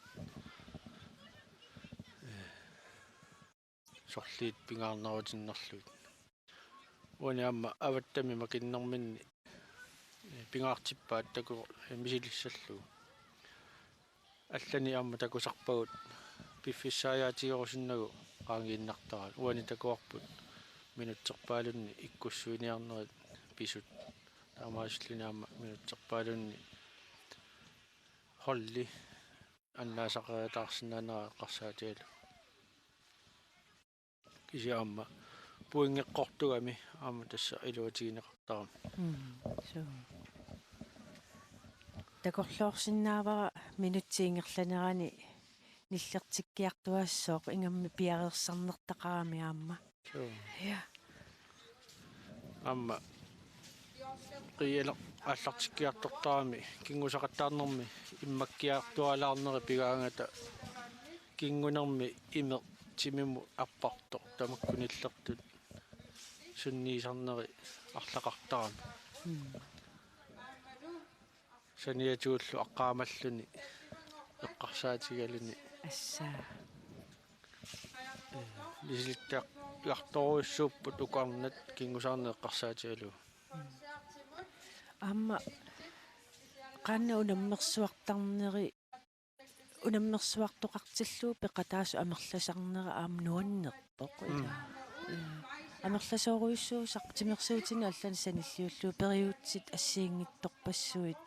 Sorliit pingaarnerutiinnarlugit. Uani aamma avattami makinnerminni, eh, pingaartippaat taku-, eh, misilissallugu. Allanik aamma takusarpagut piffissaajaatigerusunnagu qaangiinnartaraat. Uani takuarput minutserpaalunni ikkussuiniarnerit pisut. Taamaasilluni aamma minutserpaalunni holdi annaasaqartaarsinnaanera eqqarsaatigalugu. Kisianni aamma pointeqqortugami aamma tassa iluatigineqartarami. Mm, suu. Takorloorsinnaavara minutsit ingerlanerani nillertikkiartuaassooq, ingammik piareersarnertaqarami aamma. Suu. Ja. Aamma qiialeq aallartikkiartortarami kinngusaqattaarnermi immakkiartualaarneri pigaangata kingunermi imeq timimut appartoq tamakku nillertut sunniisarneri arlaqartarami. Mm. Saniatigullu aqqaamalluni eqqarsaatigaluni. Assaa. Misilittagaq-, -gartorujussuupput uku arnat kingusaarneq eqqarsaatigalugu. Aamma qanoq unammersuartarneri, unammersuartoqartillugu peqataasut amerlasarnera aamma nuannerpoq. Mm. Ilaa. Ee, amerlasoorujussuusarput timersuutinik allanik sanilliullugu periutsit assigiinngitsorpassuit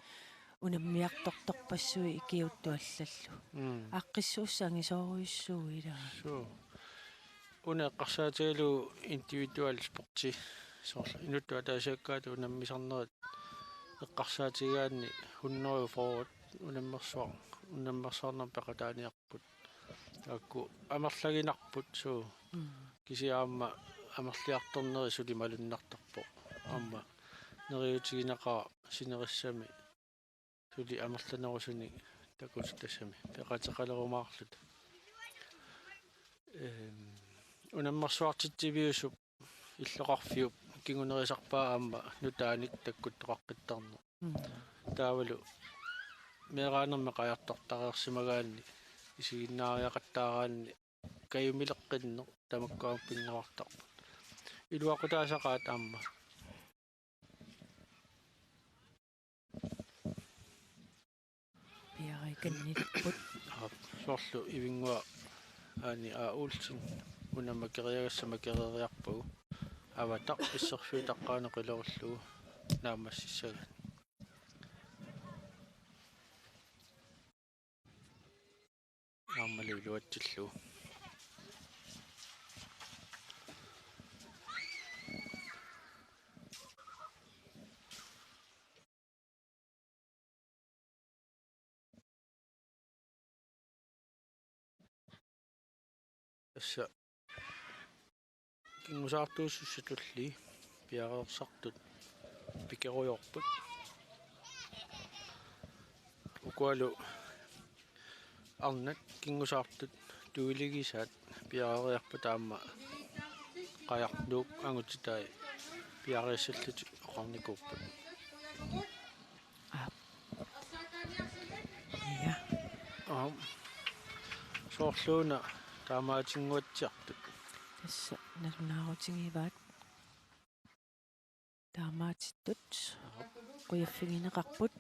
unammiartortorpassuit ikiuuttut allallu. Mm. Aaqqissuussat angisoorujussuuvoq ilaa. Suu. Una eqqarsaatigalugu individuel sporti, soorlu inuttut ataasiakkaatut unammisarnerat eqqarsaatigigaanni hundrede forward unammersuar-, unammersuarnermut peqataaniarput. Taakku amerlaginarput suu. Mm. Kisianni aamma amerliartorneri suli malunnartarpoq. Aamma neriuutigineqaaq sinerissami suli amerlanerusunik takutitassami peqateqalerumaarluta. Ehm, unammersuartitsiviusup illoqarfiup kingunerisarpaa aamma nutaanik takkuttoqaqqittarneq. Mm. Taavalu meeraanermi qajartortareersimagaanni isiginnaariaqattaaraanni kajumileqqinneq tamakku aamma pinngorartarput. Iluaqutaasaqaat aamma. Piarikannipput. Aap, soorlu Ivinnguaq Aani A. Olsen una makeriagassaq makereeriarpagu. Avataq isserfiutaqqaanut qilerullugu naammassissagaat. Aammalu iluatsillugu. Tassa kingusaartuussissatulli piareersartut pikerujoorput. Ukualu arnat kingusaartut tuiligisaat piareeriarput aamma Qajaq Nuup angutitai piareersillutik oqarnikuupput. Aap. Ja. Aap. Soorluuna taamaatinnguatsiartut. Tassa nalunaarutigivaat. Taamaatittut. Aap. Qujaffigineqarput.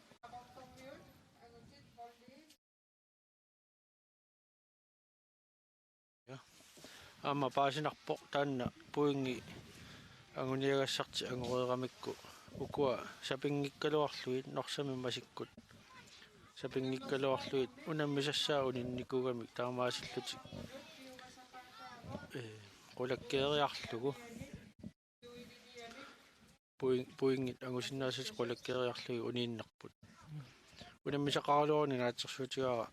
Ja. Aamma paasinarpoq taanna pointi anguniagassartik angoreeramikku ukua sapinngikkaluarlugit Norsamit masikkut. Sapinngikkaluarlugit unammisassaat uninnikuugamik taamaasillutik. Ee, qulakkeeriarlugu. Poin-, pointit angusinnaasatik qulakkeeriarlugit uniinnarput. Unammisaqaraluaruni naatsorsuutigaara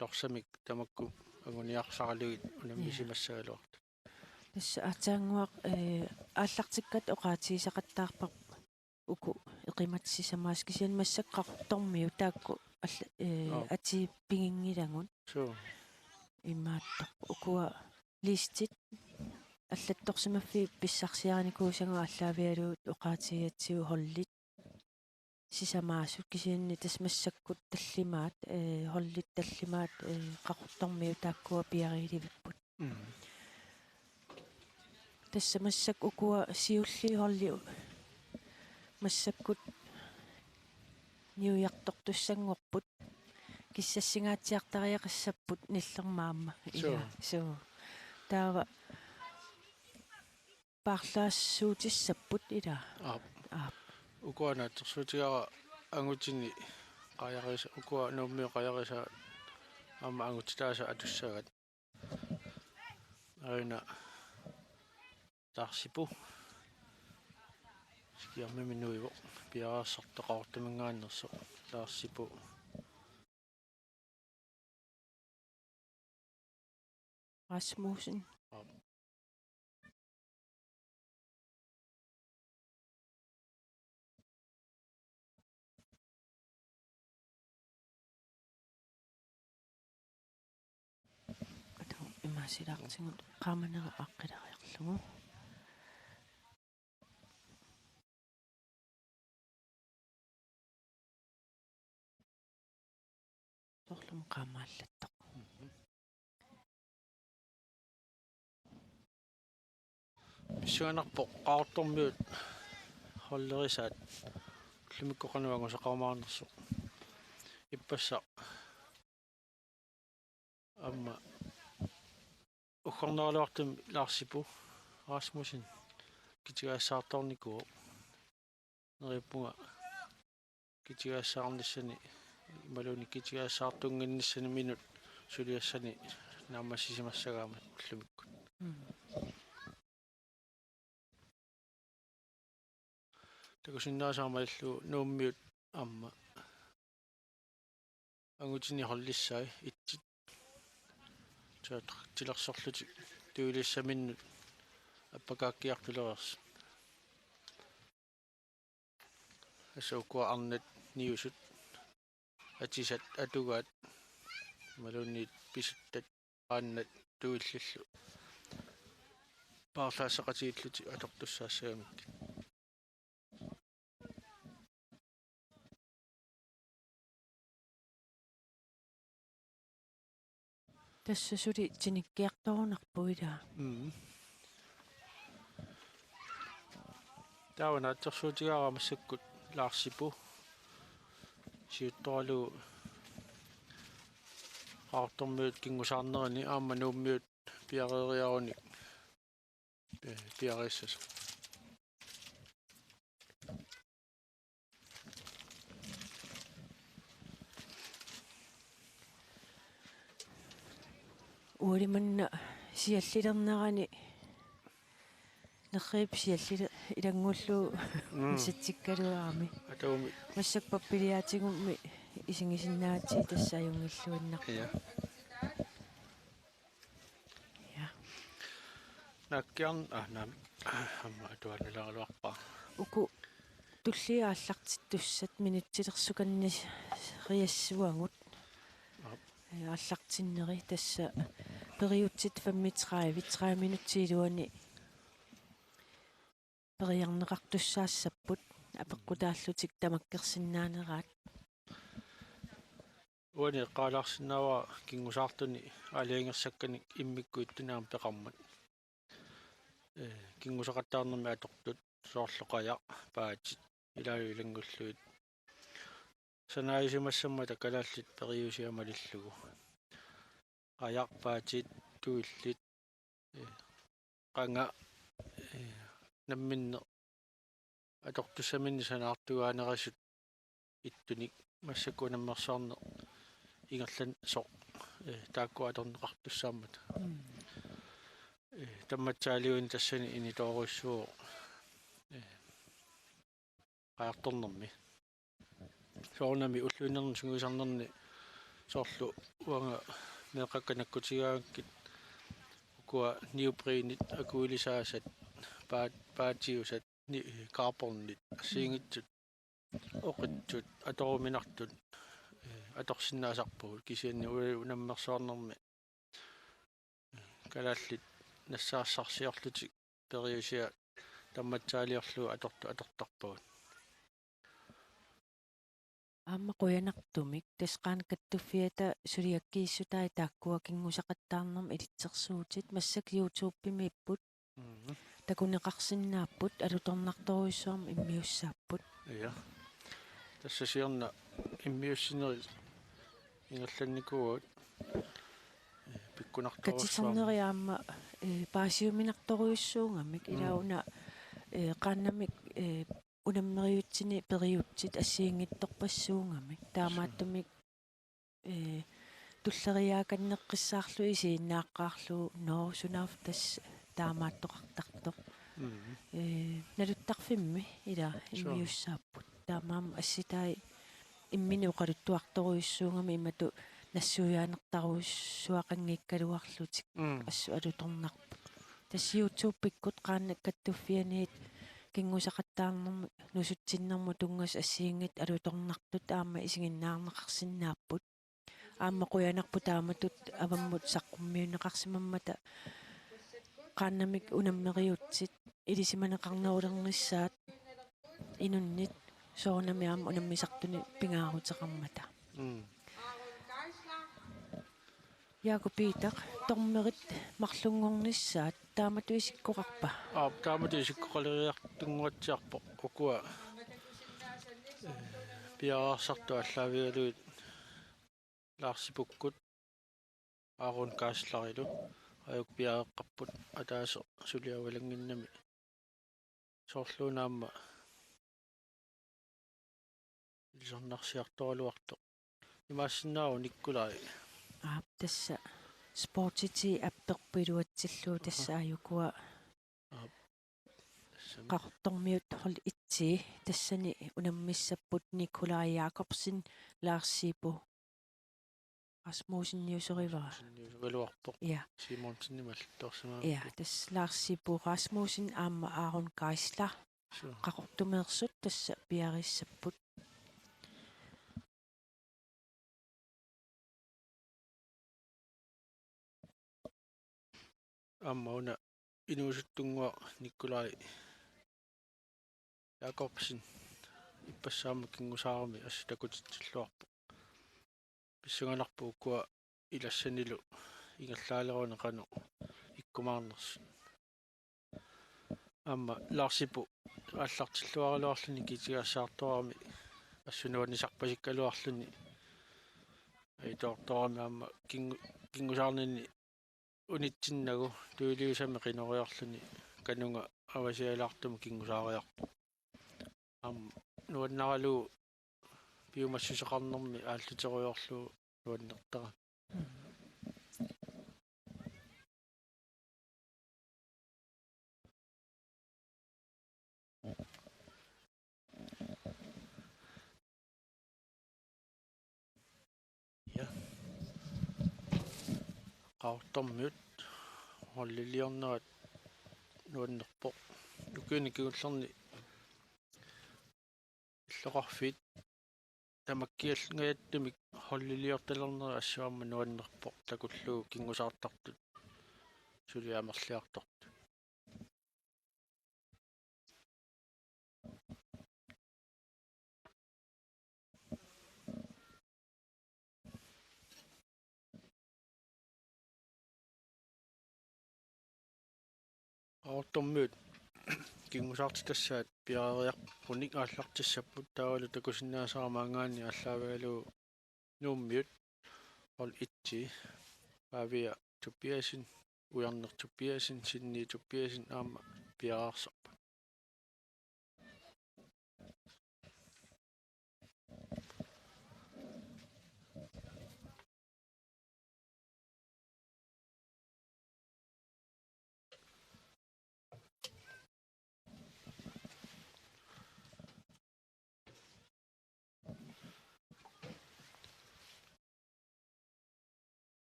Norsamik tamakku anguniarsaralugit unammisimassagaluartut. Tassa aatsaannguaq, ee, aallartikkatta oqaatigisaqattaarparput uku eqimaat sisamaasut kisianni massakkut Qaqortormiut taakku alla-, ee, Aap. Atii piginngilagut. Suu. Imaattoq ukua listit allattorsimaffiit pissarsiarinikuusagut aallaavigalugit oqaatigigatsigu holdit sisamaasut kisianni tassa massakkut tallimaat, ee, holdit tallimaat, ee, Qaqortormiut taakkua piariilivipput. Mm. Tassa massakkut ukua siulliit holdit massakkut niujartortussanngorput. Kissassingaatsiartariaqassapput nillerma aamma. Suu. Ilaa, suu. Taava paarlaassuutissapput ilaa. Aap. Aap. Ukua naatsorsuutigaara angutini qajarisa-, ukua Nuummiut qajarisaat aamma angutitaasa atussagat. Aajuna Lars Sipoo. Skærmimi nuivoq. Piareersartoqartuminngaannersoq. Lars Sipoo. Rasmussen. Aap. Atu imaasilaartigut qaamanera aaqqileriarlugu. Soorlumi qaamaallattoq. Pissanganarpoq Qaqortormiut holderisaat ullumikkut qanoq angusaqarumaarnersoq. Ippassaq aamma uggornaraluartumik Larsipu Rasmussen kitigaassaartoornikuuvoq. Neriuppunga kitigaassaarnissani imaluunniit kitigaassaartunnginnissani minut suliassani naammassisimassagaammat ullumikkut. Mm. Takusinnaasaramillu Nuummiut aamma angutini holdissai itsit. Tilersorlutik tuilissaminnut appakaakkiartulereersut. Tassa ukua arnat niusut, atisat, atugaat, imaluunniit pisuttat, qaannat tuillillu paarlaasseqatigiillutik atortussaassagamikkit. Tassa suli tinikkiartorunarpoq, ilaa. Mm. Taava naatsorsuutigaara massakkut Larsipu siuttoralugu Qaqortormiut kingusaarnerini aamma Nuummiut piareeriarunik pi-, piareersasut. Ualimanna siallilernerani nerriip siallile-, ilanngulluu. Mm. Misatsikkaluarami. Atuumi. Massakkut pappiliaatigummi isigisinnaagatsigu tassa ajunngilluinnarpoq. Ja. Ja. Naakkiarn-, ah, naam-, aamma atualileraluarpara. Uku tulliit aallartittussat minutsilersukanni riassuagut. Aap. Ee, aallartinneri tassa periutsit femogtredive, tredive minutsit iluani periarneqartussaassapput apeqqutaallutik tamakkersinnaaneraat. Uani eqqaalaarsinnaavara kingusaartuni aalajangersakkanik immikkut ittunik aamma peqarmat. Ee, kingusaqattaarnermi atortut soorlu qajaq, paatit, ilaalu ilanngullugit. Sanaajisimassammata kalaallit periusiat malillugu. Qajaq, paatit, tuillit, ee, qanga, ee, namminneq atortussaminnik sanaartugaanerisut ittunik massakkut unammersuarneq ingerlanneqarsoq, ee, taakku atorneqartussaammata. Mm. Ee, tammatsaaliuineq tassani initoorujussuuvoq, ee, qajartornermi. Soorunami ulluinnarni sungiusarnerni soorlu uanga meeqqakka nakkutigaangakkit ukua neoprenit akuilisaasat, paat-, paatiusat, ni-, carbonit assigiinngitsut, oqitsut, atoruminartut, ee, atorsinnaasarpagut, kisianni u-, unammersuarnermi kalaallit nassaassarsiorlutik periusiat tammatsaaliorlugu atortu-, atortarpagut. Aamma qujanartumik, tassa Qaannat Kattuffiata suliakkiissutai taakkua kingusaqattaarnermut ilitsersuutit, massakkut YouTube-imiipput. Mhm. Takuneqarsinnaapput, alutornartorujussuarmik immiussaapput. Ja. Tassa siorna immiussinerit ingerlannikuuagut, ee, pikkunartorujussuarmik. Katiternerit aamma, ee, paasiuminartorujussuugamik, mm, ilaa una, ee, qaannamik, ee, unammeriutsinni periutsit assigiinngitsorpassuugamik. Taamaattumik, ee, tulleriiaakanneqqissaarlugu isiginnaaqqaarlugu, nå, sunaaffa tassa taamaattoqartartoq. Mhm. Ee, naluttarfimmi ilaa, sure, immiussaapput. Taamaammat assitai imminnut oqaluttuartorujussuugamik imatut nassuiaanertarujussuaqanngikkaluarlutik, mm, assut alutornarput. Tassa YouTube-ikkut Qaannat Kattuffianit kingusaqattaarnermut nusutsinnermut tunngasut assigiinngitsut alutornartut aamma isiginnaarneqarsinnaapput. Aamma qujanarpoq taamatut avammut saqqummiunneqarsimammata, qaannamik unammeriutsit ilisimaneqarnerulernissaat inunnit soorunami aamma unammisartunik pingaaruteqarmata. Mm. Jakob Peter, dommerit marlunngornissaat taamatut isikkoqarpa? Aap, taamatut isikkoqaleriartunnguatsiarpoq, ukua, eh, piareersartut aallaavigalugit Larsipukkut Aaron Kaaslarilu ajuk piareeqqapput ataaseq suli avalannginnami. Soorluuna aamma ilisarnarsiartoraluartoq. Imaassinnaavoq Nikolai. Aap, tassa Sportiti apperput iluatsillugu tassa. Aha. Ajukua. Aap. Tassami. Qaqortormiut hold et-i tassani unammissapput Nikolai Jakobsen, Lars Sibu Rasmussen niusorivara. Rasmussen niusorigaluarpoq. Ja. Simonsenimik allattorsimagakku. Ja, tassa Lars Sibu Rasmussen aamma Aaron Geisler. Suu. Qaqortumeersut tassa piareersarput. Aamma una inuusuttunnguaq Nikolai Jakobsen ippassaammut kingusaarami assut takutitsilluarpoq. Pissanganarpoq ukua ilassanilu ingerlaaleruni qanoq ikkumaarnersut. Aamma Lars Sibu aallartilluaraluarluni kiitigaassaartorami assut nuannisarpasikkaluarluni ajutoortorami aamma kingu-, kingusaarnini unitsinnagu tuiliusami qinoriarluni kanunga avasialaartumik kingusaariarpoq. Aamma nuannaralugu piumassuseqarnermi aalluterujoorlugu nuannertarami. Ja. Qaqortormiut holdiliornerat nuannerpoq. Ukiuni kingullerni illoqarfiit tamakkiallngajattumik holdiliortalernerat assut aamma nuannerpoq, takullugu kingusaartartut suli amerliartortut. Qaqortormiut kingusaartitassaat piareeriarpunik aallartissapput, taavalu takusinnaasarama maanngaanniit aallaavigalugu Nuummiut hold et-i Pavia Tobiassen, Ujarneq Tobiassen, Sinni Tobiassen aamma piareersarput.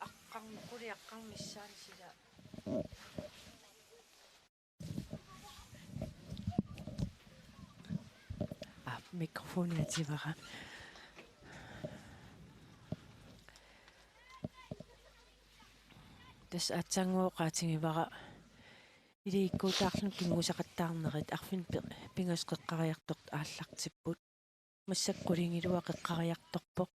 Aqqarn-, quli aqqarnissaani sila. Aa, mikrofoni ativara. Tassa aatsaannguaq oqaatigivara ilikkutaarluni kinngusaqattaarnerit arfineq pi-, pingasut qeqqariartortut aallartipput. Massakkut qulingiluat qeqqariartorpoq.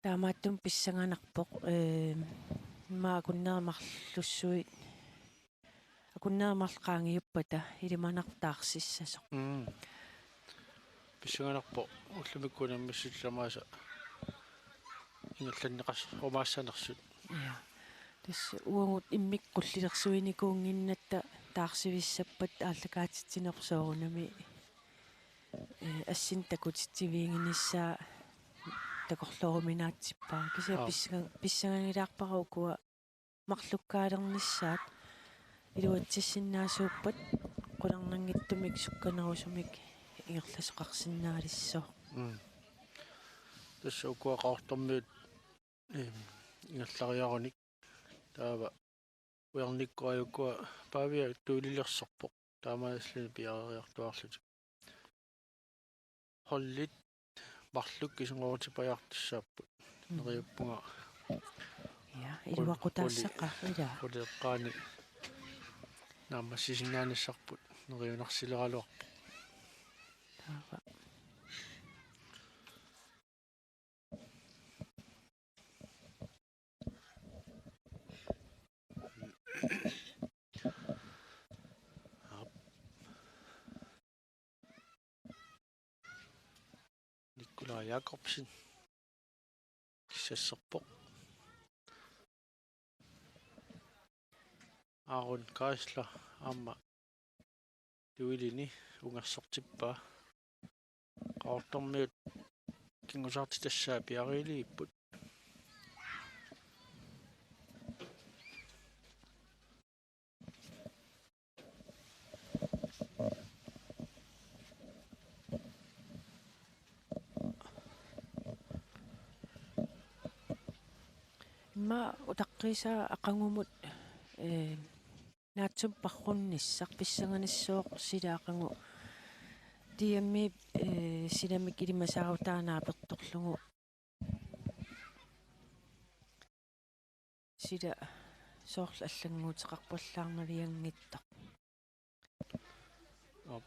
Taamaattumik pissanganarpoq, ee, immaqa akunnerit marlussuit, akunnerit marluk qaangiuppata ilimanarpoq taarsissasoq. Mm. Pissanganarpoq ullumikkut unammissutit tamaasa ingerlanneqarumaassanersut. Ja. Tassa uagut immikkut qullilersuinikuunnginnatta taarsivissappat aallakaatitsinerput soorunami, ee, assinik takutitsiviginissaa takorlooruminaatsippara. Kisianni Aap. pissanga-, pissangangilaarpara ukua marlukkaalernissaat iluatsissinnaasuuppat qularnanngitsumik sukkanerusumik ingerlasoqarsinnaalissaaq. Mm. Tassa ukua Qaqortormiut, eem, ingerlariarunik. Taava Ujarnikkut ajukua Pavia tuililersorpoq. Taamaalilluni piareeriartuaarlutik. holdit marluk isinngorutipajaartussaapput. Mm. Neriuppunga. Ja, iluaqutaassaqa, ila. Quleqqaani naammassisinnaanissarput neriunarsileraluarpoq. Taava. Nikolaj Jakobsen. Kissasserpoq. Aaron Geisler aamma tuilini ungersortippaa. Qaqortormiut kingusaartitassaat piareeriipput. Immaqa utaqqiisaa aqagumut, ee, naatsumik parrunnissaq pissanganissooq sila aqagu D M-ip, ee, silamik ilimasaarutaa naapertorlugu. Sila soorlu allannguuteqarpallaarnavianngitsoq. Aap.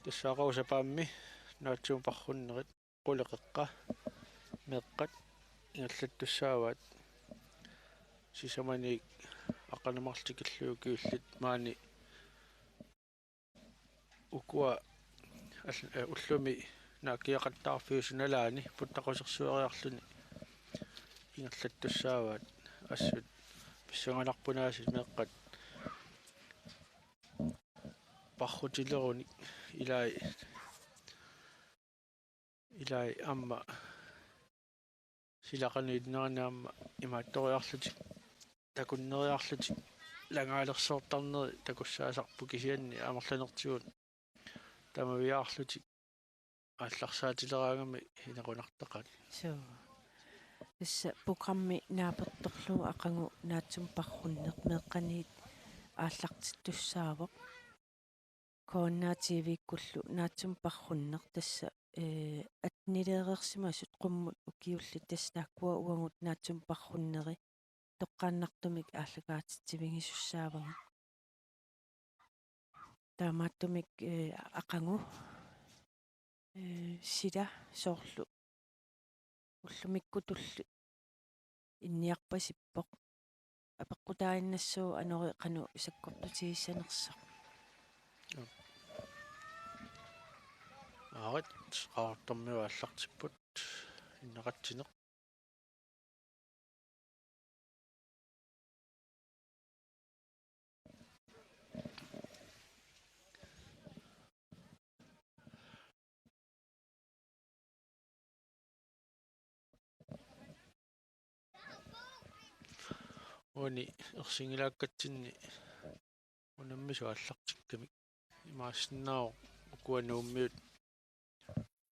Tassa aqagu sapaammi naatsumik parrunnerit quleqeqqa meeqqat ingerlattussaavaat. Sisamaniit aqagu marluk tikillugu ukiullit maani ukua al-, eh, ullumi naakkiaqattaarfiusunalaani puttaqusersueriarluni ingerlattussaavaat assut pissanganarpoq aasiit meeqqat parrutilerunik ilai, ilai aamma silaqaniinnerani aamma imaattoriarlutik, takunneriarlutik, langaalersoortarneri takussaasarput kisianni amerlanertigut tamaviaarlutik aallarsaatilleraangamik inequnartaqaat. Suu. Tassa programmi naapertorlugu aqagu naatsumik parrunneq meeqqaniit aallartittussaavoq. K N R T V-kkullu naatsumik parrunneq tassa, ee, attenileereersimasut qummut ukiullit tassa taakkua uagut naatsumik parrunneri toqqaannartumik aallakaatitsivigisussaavagut. Taamaattumik, ee, aqagu, ee, sila soorlu ullumikkutulli inniarpasippoq. Apeqqutaannassaaq anori qanoq sakkortutigissanersoq. Aarit, Qaqortormiut aallartipput inneqatsineq. Uani ersinngilaakkatsinni unammisut aallartikkamik imaassinnaavoq ukua Nuummiut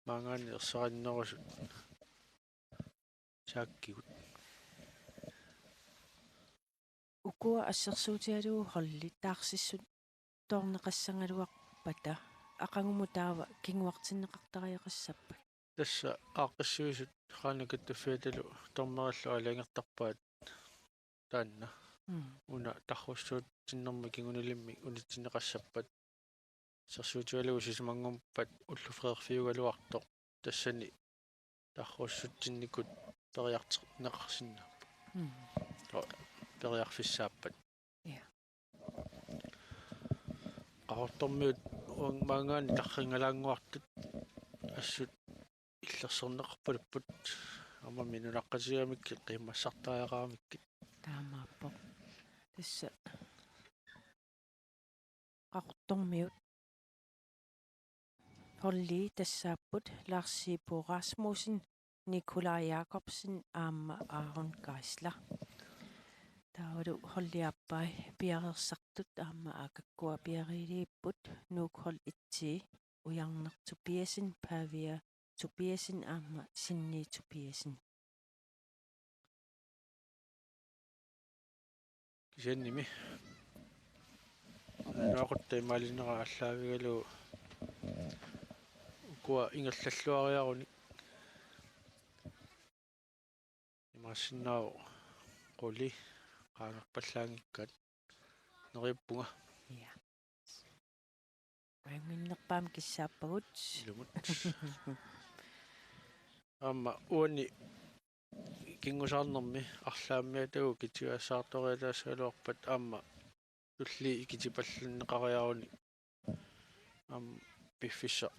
maanngaanniit ersarinnerusut saakkigut. Ukua assersuutigalugu holdit taarsissuttoorneqassagaluarpata aqagumut taava kinguartinneqartariaqassappat? Tassa aaqqissuisut Qaanakkut Taffiatalu dommerillu aalajangertarpaat taanna. Mm. Una tarrussuutsinnermik kingunilimmi unitsinneqassappat. Assersuutigalugu sisamanngorpat ulloq freerfiugaluartoq tassani tarrussutsinnikut periartorneqarsinnaapput. Mm. Periarfissaappat. Ja. Qaqortormiut uanga maanngaanniit tarrinngalaannguartut assut illersorneqarpaluppoq. Aamma nunaqqatigigamikku qiimmassartariaqaramikkit. Taamaappoq. Tassa Qaqortormiut holdii tassaapput Lars Bo Rasmussen, Nikolaj Jakobsen aamma Aaron Geisler. Taavalu holdiaappai piareersartut aamma aakakkua piareeriipput, Nuuk hold et-i, Ujarneq Tobiassen, Pavia Tobiassen aamma Sinni Tobiassen. Kisiannimi. Nuaqqutaa malinera aallaavigalugu. ukua ingerlalluariarunik. Imaassinnaavoq quli qaangerpallaanngikkaat neriuppunga. Ja. Ajunngitsorpaammik kissaappagut. Ilumut. Aamma uani kingusaarnermi arlaammiatagut kitigaassaartoriataassagaluarpat aamma tulliit ikitipallanneqariarunik aamma piffissaq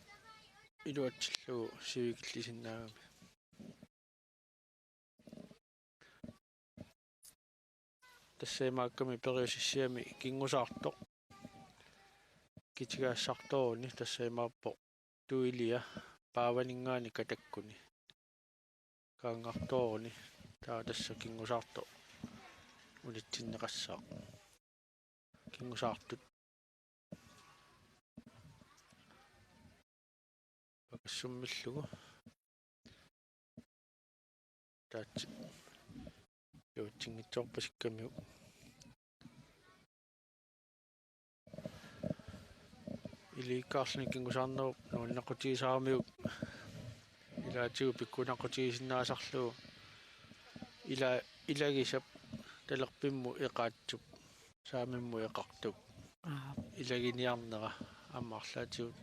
iluatsillugu sivikillisinnaagami. Tassa imaakkami periusissiami kingusaartoq kitigaassaartoruni, tassa imaappoq tuilia paavaninngaanniit katakkuni. Kaanngartooruni, taava tassa kingusaartoq unitsinneqassaaq. Kingusaartut. Pakassummillugu. Taatsit. Iluatsinngitsoorpasikkamiuk. Ilikkagaqarluni kingusaarnerup nuannaaqutigisaramiuk ilaatigut pikkunaqqutigisinnaassarlugu ila-, ilagisap talerpimmut eqaatsup saamimmut eqartup. Aap. Ilaginiarnera aamma arlaatigut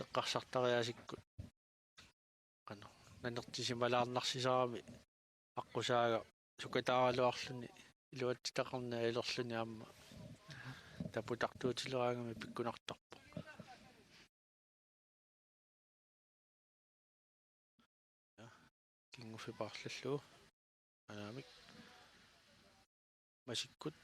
eqqarsartariaatsikkut. Qanoq nanertisimalaarnarsisarami aqqusaaga sukataaraluarluni iluatsitaqarneq ajulerluni aamma taputartuutileraangami pikkunartarpoq. Ja, kinguffik paarlallugu. Anaamik. Masikkut.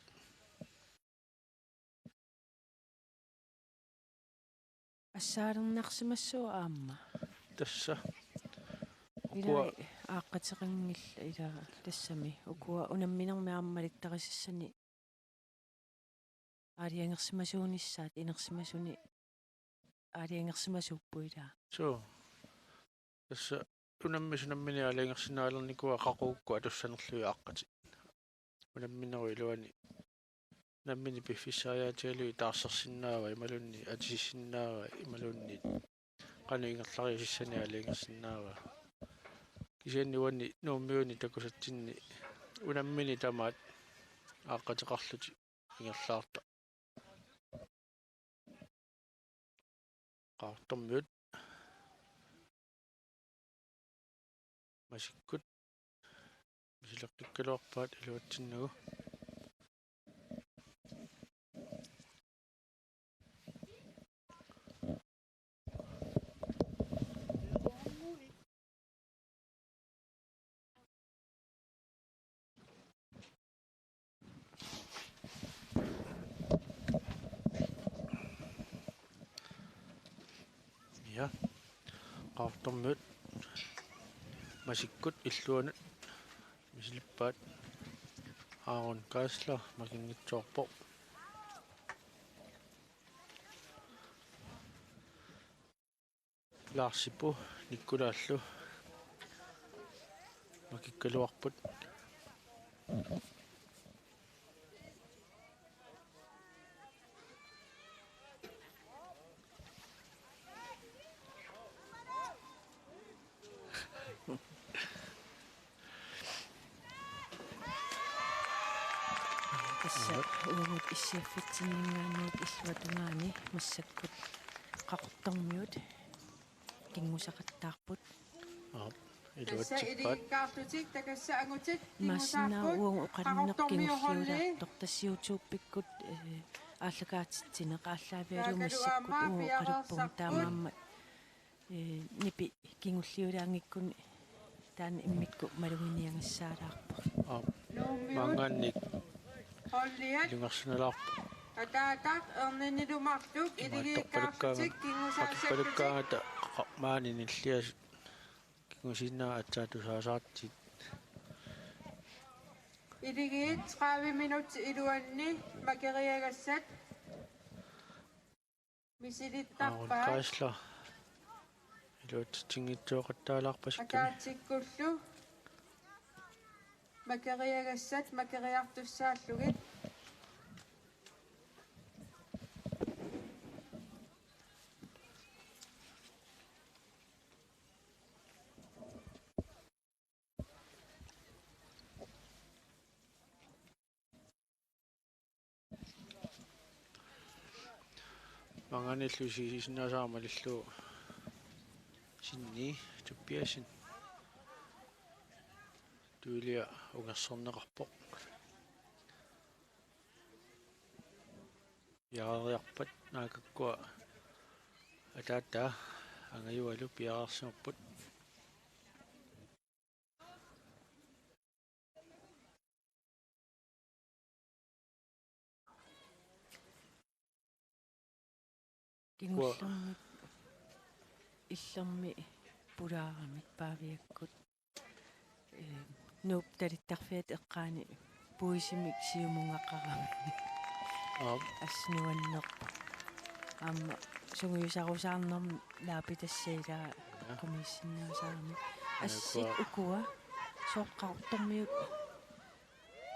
Assaalernarsimassuuvoq aamma. Tassa. Ukua. Ilaa aaqqateqanngillat ilaa tassami. Ukua unamminermi aamma malittarisassani aalajangersimasuunissaat inersimasuni aalajangersimasuupput ilaa. Suu. Tassa unammisut nammineq aalajangersinnaalernikuuaat qaqugukkut atussanerlugit aaqqatit. Unamminerup iluani nammineq piffissariaatigalugit taarsersinnaavaa imaluunniit atisissinnaavaa imaluunniit qanoq ingerlariusissanik aalajangersinnaavaa. Kisianni uani Nuummiuni takusatsinni unammineq tamaat aaqqateqarlutik ingerlaartaq. Qaqortormiut. Masikkut. Misileqqikkaluarpaat iluatsinnagu. Ja. Qaqortormiut Masikkut illuanut misilippaat. Aaron Geisler makinngitsoorpoq. Laarsipu Nikkulaallu makikkaluarput. Tassa uagut issiaffitsinninngaanniit illuatungaani massakkut Qaqortormiut kinngusaqattaarput. Aap, tassa iluatsippaat. Ilikkagaqarlutik takassagut angutit imaassinnaavoq kinngusaapput, uagut oqalunnera Qaqortormiut holdi. Kingulliulaartoq tassa YouTube-ikkut, eh, aallakaatitsineq aallaavigalugu massakkut uagut oqaluppugut taamaammat. Ee, nipi kingulliulaanngikkuni taanna immikkut maluginiagassaalaarpoq. Aap. Maanngaanniit ilungersunalaarpoq. Ataataq erninilu marluk iligiikkaarlutik kingusaassagutik. Pakipalukkaangata maani nilliasut kingusinnaat aatsaat tusaasaartut. Iligiit tredive minut iluanni makeriagassat. Misilittarpaat. Aaron Geisler. Iluatsitsinngitsoorpasikkami. Ataatsikkullu makeriagassat makeriartussaallugit. Maanngaanniillu isigisinnaasara malillugu Sinni Tobiassen tuilia ungersorneqarpoq. Piareeriarpat naakakkua ataataa angajualu piareersimapput. Kingullermik illermi pulaaramik Paaviakkut, ee, Nuup talittarfiata eqqaani puisimik siumungaqarami. Aap. Assut nuannerpoq. Aamma sungiusarusaarnermi naapitassaq ilaa. Ja. Qumissinnaasarami. Aana assit ukua. Ukua. Sooq Qaqortormiut?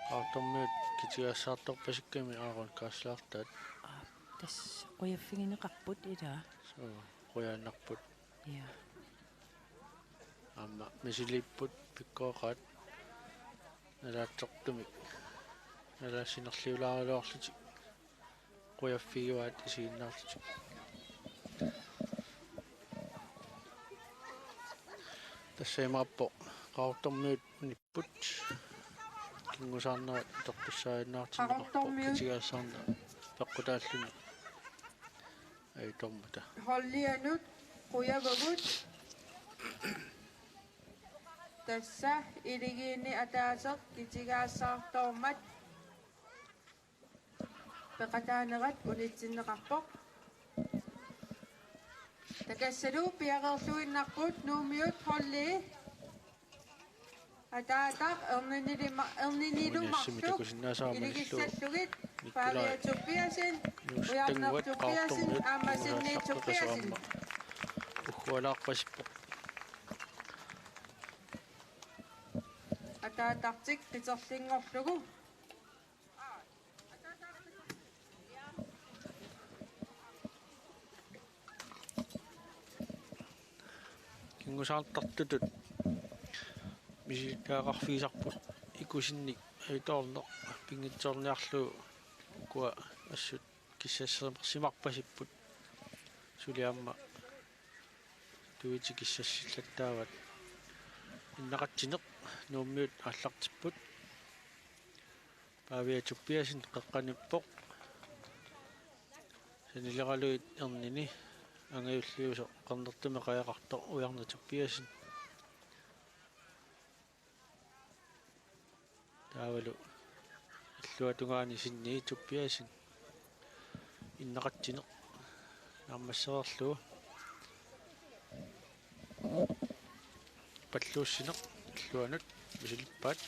Qaqortormiut kitigaassaartorpasikkami Aaron Kaaslaartaat. Aa, tassa qujaffigineqarput ilaa. Suu, qujanarput. Ja. Aamma misiliipput pikkooqaat nalaatsortumik nalaassinerliulaaraluarlutik qujaffigivaat isiginnaarlutik. Tassa imaappoq Qaqortormiut unipput. Kingusaarnerat atortussaaginnartinneqarpoq. Qaqortormiut. Kitigaassaarneq peqqutaalluni. Ajutoormata. Holdianut qujavagut. Tassa Iligiinni ataaseq kitigaassaartoormat peqataanerat unitsinneqarpoq. Takassalu piareerluinnarput Nuummiut holdi. Ataataq erninilima-, erninilu marluk iligissallugit Pavia Tobiassen, Ujarneq Tobiassen aamma Sinni Tobiassen. Uggualaarpasippoq. Ataatartik qiterlinngorlugu. Kingusaartartutut misilittagaqarfigisarput ikusinnik ajutoorneq pinngitsoorniarlugu ukua assut kissassimarsimarpasipput. Suli aamma tuiti kissassilaattaavat. Inneqatsineq Nuummiut aallartipput. Pavia Tobiassen qeqqaniippoq. Sanileralugit ernini angajulliusoq qernertumik qajaqartoq Ujarneq Tobiassen. Taavalu illuatungaani Sinni Tobiassen. Inneqatsineq naammassereerlugu. Palluussineq illuanut misilippaat.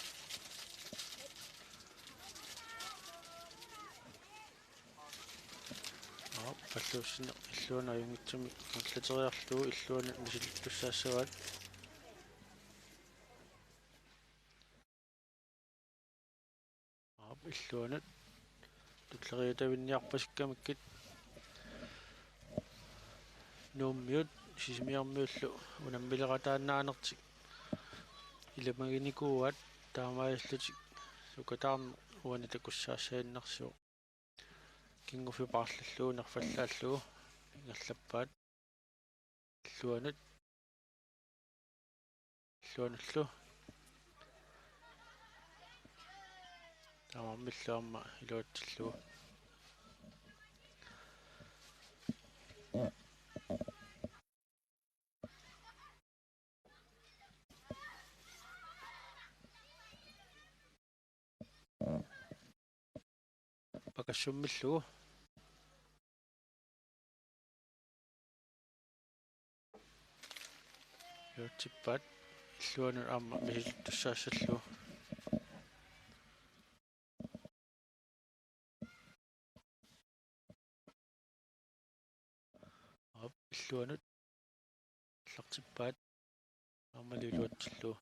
Aap, palluussineq illuanut ajunngitsumik ingerlateriarlugu illuanut misilittussaassavaat. Aap, illuanut tulleriiaatavinniarpasikkamikkit Nuummiut Sisimiormiullu unammilerataannaanertik ilimaginikuuaat, taamaalillutik sukataarneq uani takussaassaginnarsivoq. Kinguffipaarlullugu nerfallaallugu ingerlappaat. Illuanut. Illuanullu. Tamarmillu aamma iluatsillugu. Pakassummillugu. Iluatsippaat illuanut aamma misilittussaassallugu. Aap, illuanut aallartippaat. Aammali iluatsillugu.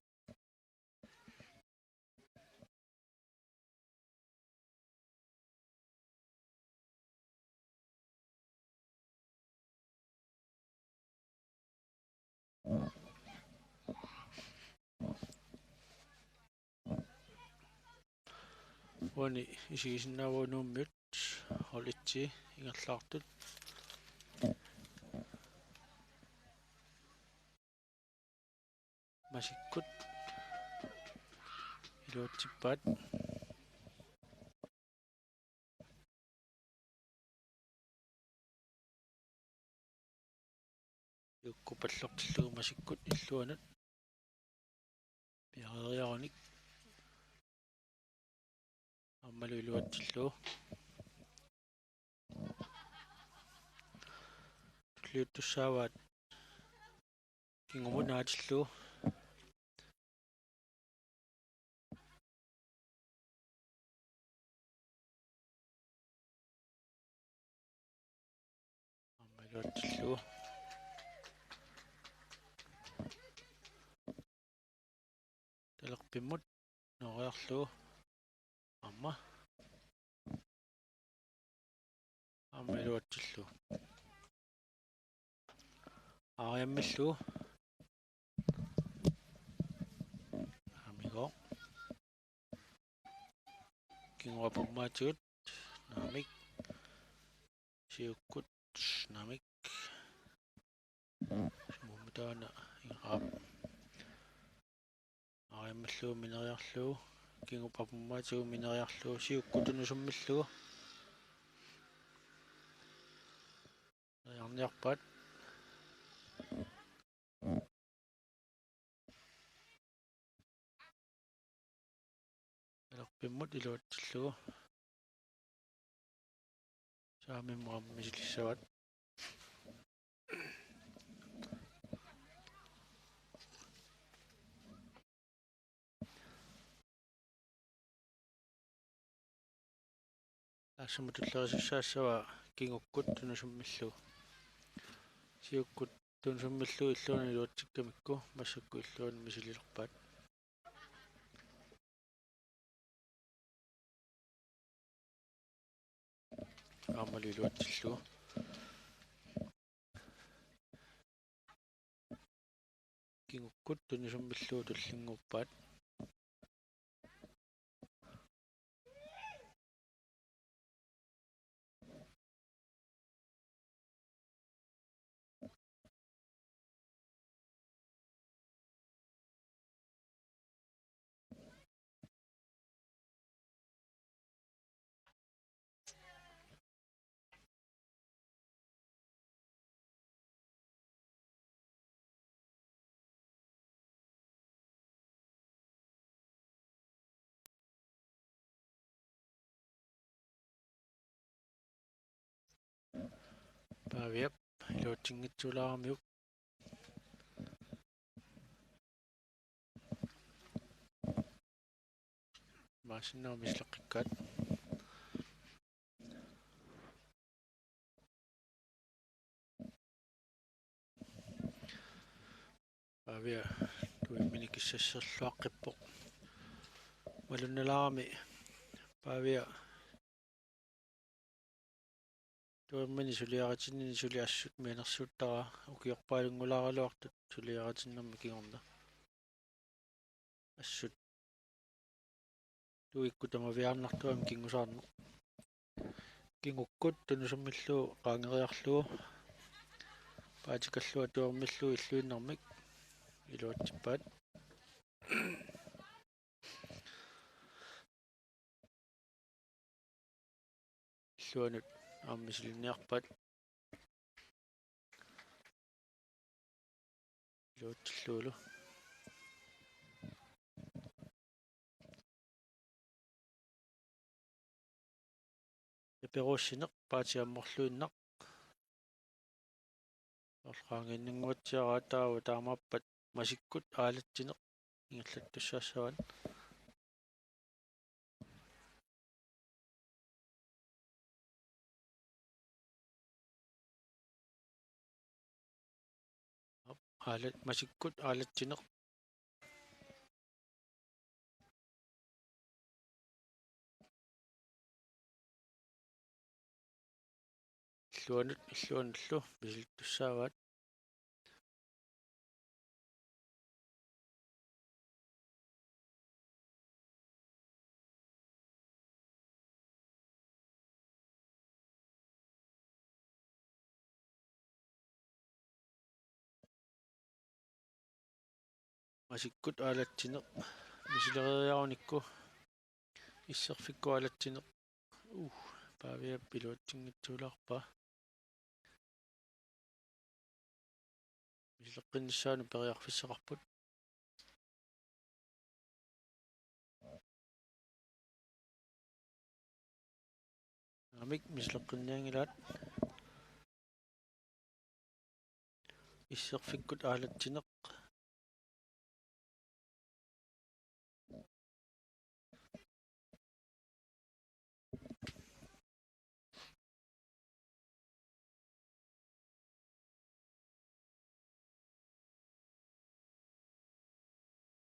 Uani isigisinnaavagut Nuummiut hold et ingerlaartut. Iluatsippaat. Siukkut pallortillugu masikkut illuanut piareeriarunik. Aammalu iluatsillugu. Tulliuttussaavaat kingumut naatillugu. Aamma iluatsillugu. Talerpimmut nooriarlugu. Aamma. Aamma iluatsillugu. Aariammillugu. Naamigooq. Kinguaat apuummaatigut. Naamik. Siukkut. Naamik. Sumummi taanna. Aap. Aariammillugu mineriarlugu. Kinguaat apuummaatigut mineriarlugu. Siukkut tunusummillugu. Mineriarniarpaat. Talerpimmut iluatsillugu. Saamimmut aamma misilissavaat. Taassuma tulleriisussaassavaa kingukkut tunusummillugu. Siukkut tunusummillugu illuanut iluatsikkamikku massakkut illuanut misililerpaat. Aammalu iluatsillugu. Kingukkut tunusummillugu tullinnguuppaat. Paaviap iluatsinngitsuulaaramiuk. Maasinnaa misileqqikkaat. Paavia tuimminik kissasserluaqqippoq. Malunnalaarami Paavia tuimmini suliaritinnini suli assut mianersuuttaraa ukiorpaalunnguulaaraluartut suliaritinnermi kingorna. Assut tuikkut tamaviaarnartuami kingusaarneq. Kingukkut tunusummillugu qaangeriarlugu paatikallugu atuarmillugu illuinnarmik iluatsippaat. Illuanut aamma misilinniarpaat. Iluatsillugulu. Epiruussineq paati ammorluinnaq. Orlaangiinnannguatsiaraat taava taamaappat masikkut aalatsineq ingerlattussaassavaat. Aap, aala-, masikkut aalatsineq. Illuanut, illuanullu misilittussaavaat. Masikkut aalatsineq Misilereeriarunikku isserfikkut aalatsineq. Uh, Paaviap iluatsinngitsoorpaa. Misileqqinnissaanut periarfissaqarput. Aamma misileqqinnianngilaat. Isserfikkut aalatsineq.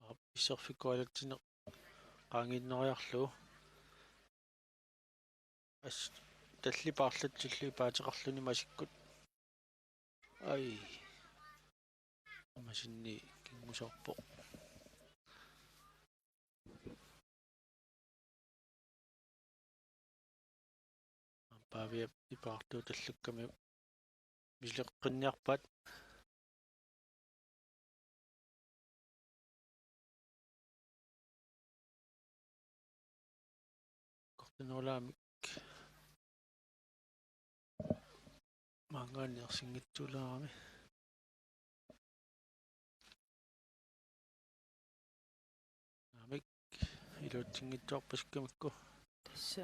Aap, isserfikkut aalatsineq qaangiinnariarlugu. As, tallipaarlatsillu ipaateqarluni masikkut. Ai. Masinni kingusoorpoq. Paaviap ipaartuutallukkami misileqqinniarpaat. Kortunoolaamik maanngaanniit ersinngitsuulaarami. Aamma iluatsinngitsoorpasukkamikku. Tassa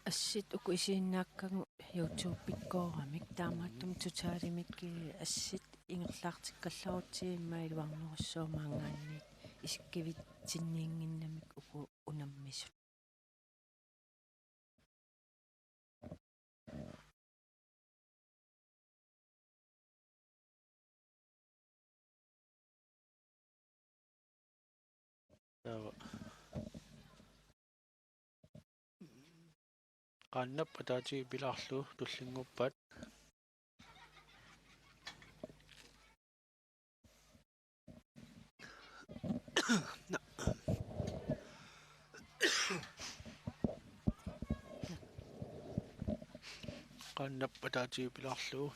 assit uku isiginnaakkagut YouTube-ikkooramik, taamaattumik totalimik assit ingerlaartikkallarutsigit immaqa iluarnerussuuvoq maanngaanniit isikkivitsinniinnginnamik uku unammisut. Taava. Qaannap ataatigut pilaarlugu tullinnguuppaat. Qaannap ataatigut pilaarlugu.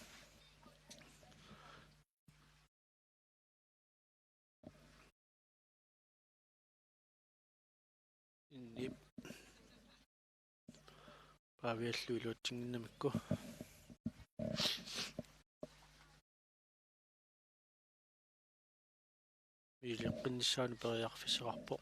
Innip. Paaviallu iluatsinnginnamikku. Misileqqinnissaanut periarfissaqarpoq.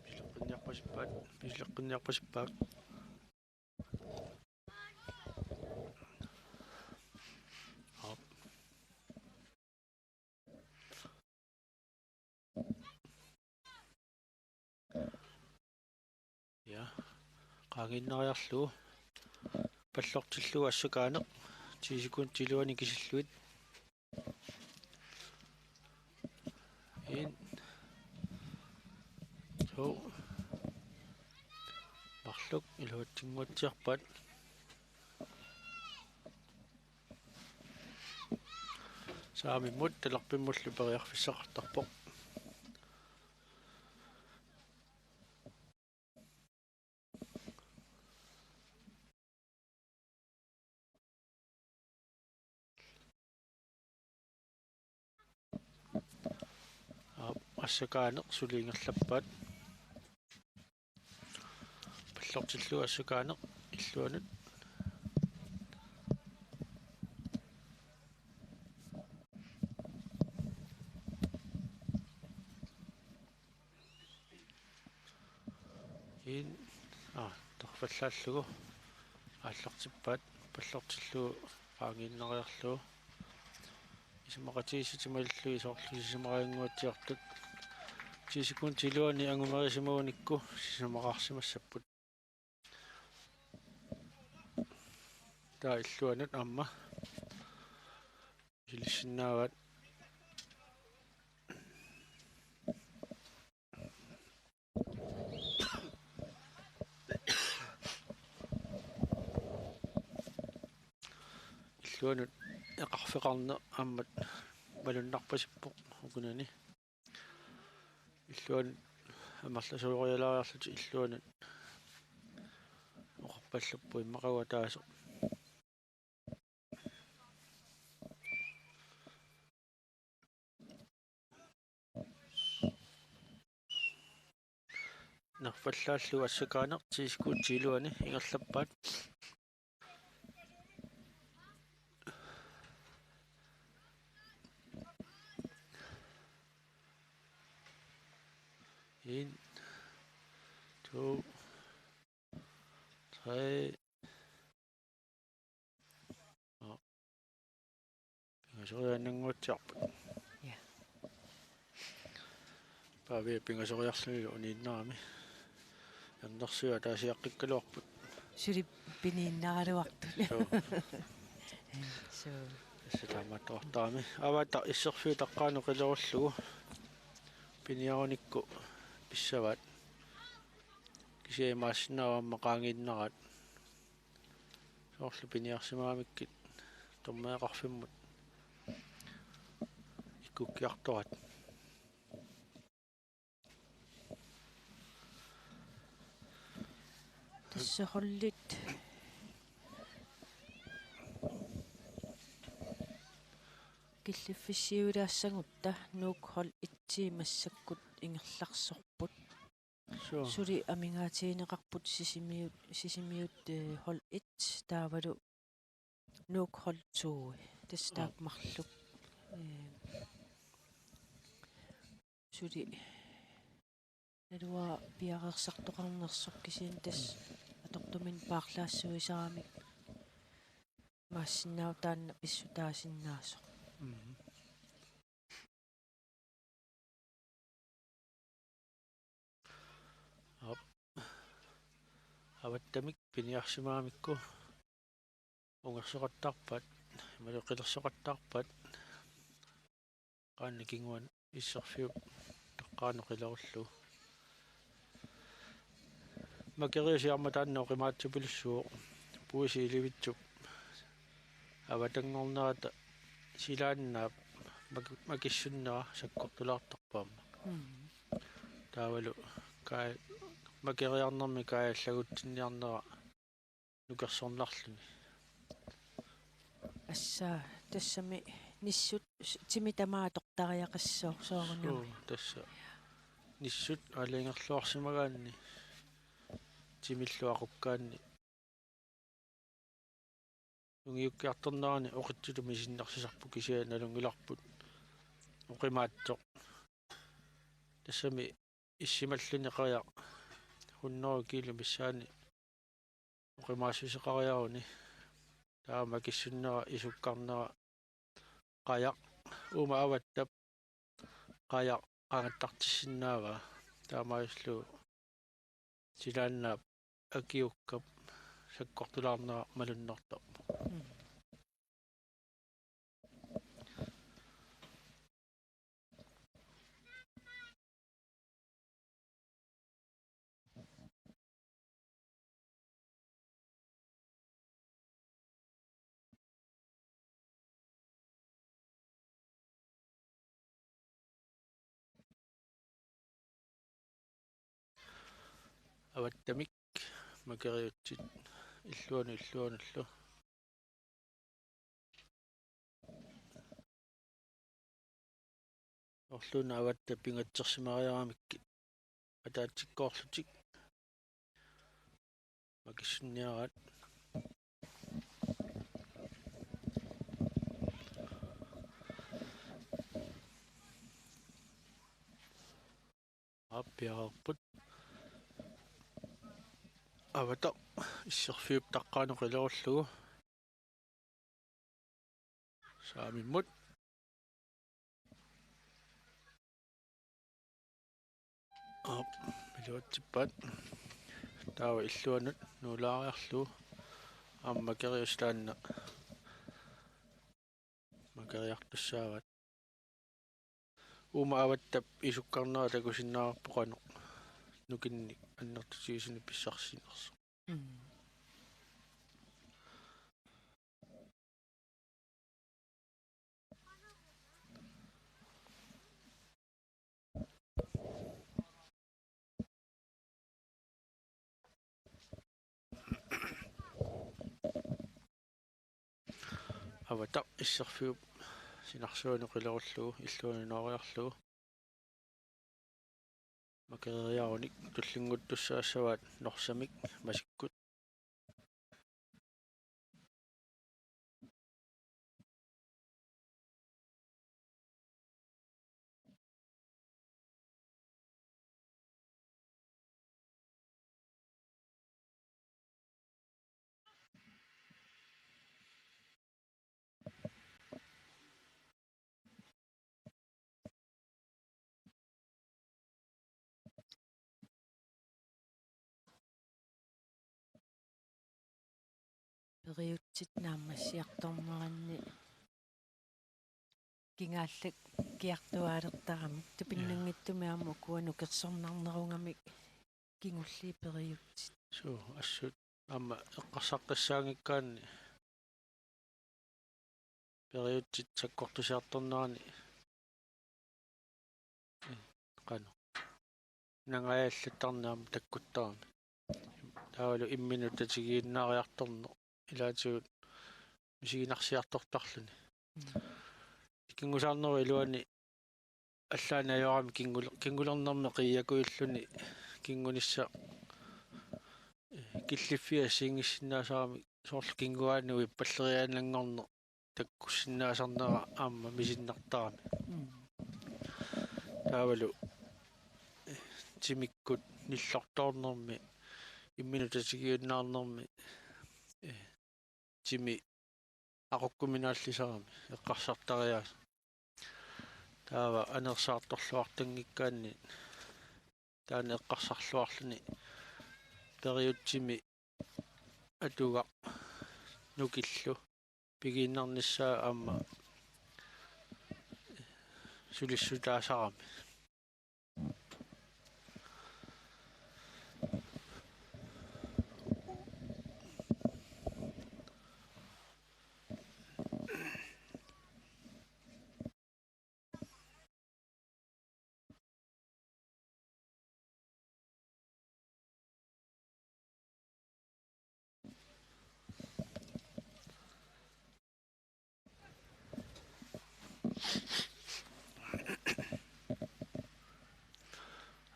Misileqqinniarpasippaat, misileqqinniarpasippaat. Aap. Ja. Qaangiinnariarlugu. Pallortillugu assakaaneq. Ti sekundit iluanni kisillugit. En. To. Marluk iluatsinnguatsiarpaat. Saamimmut talerpimmullu periarfissaqartarpoq. Aap, assakaaneq suli ingerlappaat. Pallortillugu assakaaneq illuanut. En, aa, torfallaallugu aallartippaat, pallortillugu qaangiinnariarlugu. Isumaqatigiissutit malillugit soorlu sisamariannguatsiartut. Ti sekundit iluanni angumerisimagunikku sisamaqarsimassapput. Taava illuanut aamma misilissinnaavaat. Illuanut eqarfeqarneq aamma malunnarpasippoq ukunani. Illuanut Amerlasoorialaariarlutik illuanut oqarpallappoq immaqa uanga taasoq. Nerfallaallugu assakaaneq ti skuuti iluani ingerlappaat. En, to, tre. Nå. Pingasoriaannannguatsiarput. Ja. Paavi pingasoriarluni uniinnarami. Annersuaq ataasiaqqikkaluarput. Suli piniinnaraluartut. Suu. Suu. Tassa taamaattoqartarami. Avata isserfiup taqqaanut qilerullugu. Piniarunikku pissavaat. Kisianni imaassinnaavoq aamma qaangiinnaraat. Soorlu piniarsimagamikkit dommeqarfimmut ikkukkiartoraat. Tassa holdit killiffissiuilaassagutta Nuuk hold et massakkut ingerlarsorput. Suu. Suli amigaatigineqarput Sisimiut, Sisimiut, eh, hold et taavalu Nuuk hold to. Tassa taakku marluk. Eh, suli naluara piareersartoqarnersoq kisianni tassa atortuminnik paarlaassuisaramik imaassinnaavoq taanna pissutaasinnaasoq. Mhm. Aap. Avattamik piniarsimagamikku ungersoqattaarpaat, imaluunniit qilersoqattaarpaat, qaannat kinguaat isserfiup taqqaanut qilerullugu. Makeriusi aamma taanna oqimaatsupilussuuvoq, puisi ilivitsup avatanngornerata silaannaap mak-, makissunnera sakkortulaartarpoq aamma. Mm. Taavalu kai-, makeriarnermi kaajallagutsinniarnera nukersornarluni. Assa, tassami nissut s-, timi tamaat atortariaqassooq soorunami. Suu, tassa. Nissut aalajangerluarsimagaanni timillu aqukkaanni tungiukkiartornerani oqitsutut misinnarsisarput kisianni nalunngilarput oqimaatsoq. Tassami issimalluni qajaq hundrede kilo missaani oqimaassuseqariaruni. Taava makissunnera isukkarnera qajaq, uuma avattap qajaq qangattartissinnaavaa. Taamaalillugu silaannaap akiukkap sakkortulaarnera malunnartarpoq. Mm. Avattamik makeriutsit illuanut illuanullu. Orluuna avatta pingatsersimariaramikkit ataatsikkoorlutik makissunniaraat. Aappiarput. Avata isserfiup taqqaanut qilerullugu. Saamimmut. Aap, iluatsippaat. Taava illuanut nuulaariarlugu. Aamma makeriusi taanna makeriartussaavat. Uuma avattap isukkarnera takusinnaavarput qanoq nukinnik annertutigisunik pissarsinersoq. Mm. Avataq isserfiup sinarsuani qilerullugu illuanut inooriarlugu. Makereeriarunik tullinnguuttussaassavaat Norsamik masikkut. Periutsit naammassiartorneranni kingaalleqiartuaalertarami. Tupinnanngitsumik aamma ukua nukersornarnerugamik kingulliit periutsit. Suu, assut aamma eqqarsaqqissaanngikkaanni periutsit sakkortusiartornerani, eh, qanoq, nangaajallattarneq aamma takkuttarami. Taavalu imminut tatigiinnaariartorneq ilaatigut misiginarsiartortarluni. Mm. Kingusaarnerup iluani allaani ajorami kingul-, kingulernermi qiiakujulluni kingunissaq, eh, killiffia assigiinngissinnaasarami, soorlu kinguaanut ippalleriaannanngorneq takkussinnaasarnera aamma misinnartarami. Mm. Taavalu, eh, timikkut nillortoornermi, imminut tatigiunnaarnermi, eh, timi aqukkuminaallisarami eqqarsartariaaseq. Taava anersaartorluartanngikkaanni taanna eqqarsarluarluni periutsimi atugaq nukillu pigiinnarnissaa aamma sulissutaasarami.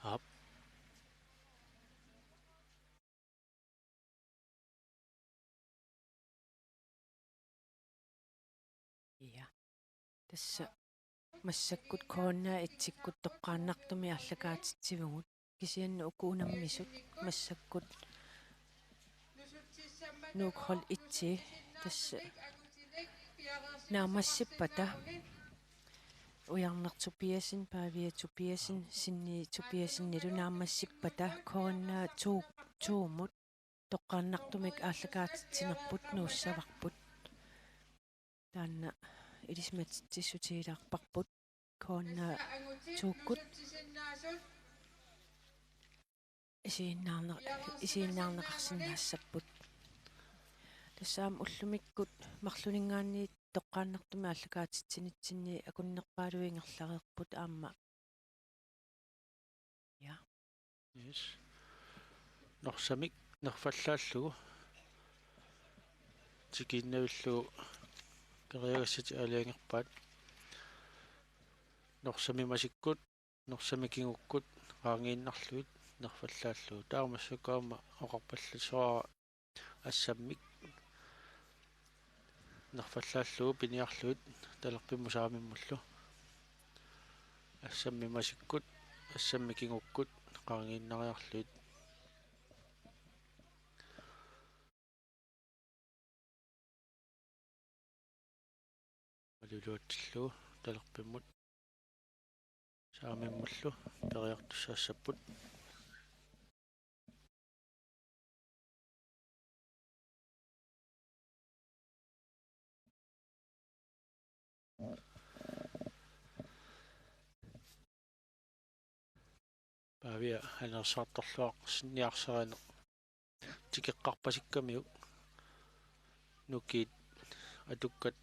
Aap. Ja. Tassa massakkut K N R et-ikkut toqqaannartumik aallakaatitsivugut. Kisianni uku unammisut massakkut Nuuk hold et-i tassa naammassippata, Ujarneq Tobiassen, Pavia Tobiassen, Sinni Tobiassenilu naammassippata K N R to, to-mut toqqaannartumik aallakaatitsinerput nuussavarput. Taanna ilisimatitsissutigilaarparput K N R to-kkut isiginnaarne-, isiginnaarneqarsinnaassapput. Tassa aamma ullumikkut marlunninngaanniit toqqaannartumik aallakaatitsinitsinni akunnerpaaluit ingerlareerput aamma. Ja. Yes. Norsamik nerfallaallugu tikiinnavillugu periagassatik aalajangerpaat. Norsami masikkut, Norsami kingukkut qaangiinnarlugit nerfallaallugu. Taava massakkut aamma oqarpallassuara Assammik nerfallaallugu piniarlugit talerpimmut saamimmullu. Assammi masikkut, Assammi kingukkut qaangiinnariarlugit. Maluluatsillugu talerpimmut saamimmullu periartussaassapput. Pavia anersaartorluarsinniarsarineq tikeqqarpasikkamiuk nukiit atukkat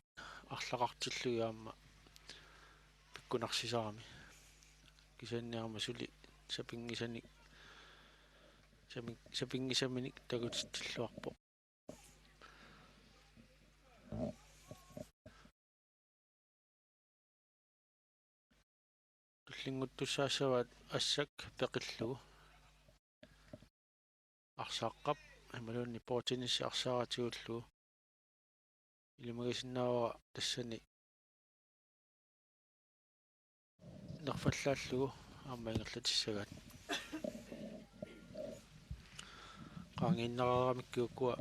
arlaqartillugit aamma pikkunarsisarami. Kisianni aamma suli sapinngisanik, sapin-, sapinngisaminik takutitsilluarpoq. tullinnguuttussaassavaat assak peqillugu. Arsaaqqap imaluunniit bordtennisip arsaaraatigullugu. Ilimagisinnaavara tassani nerfallaallugu aamma ingerlatissagaat. Qaangiinnareeramikkit ukua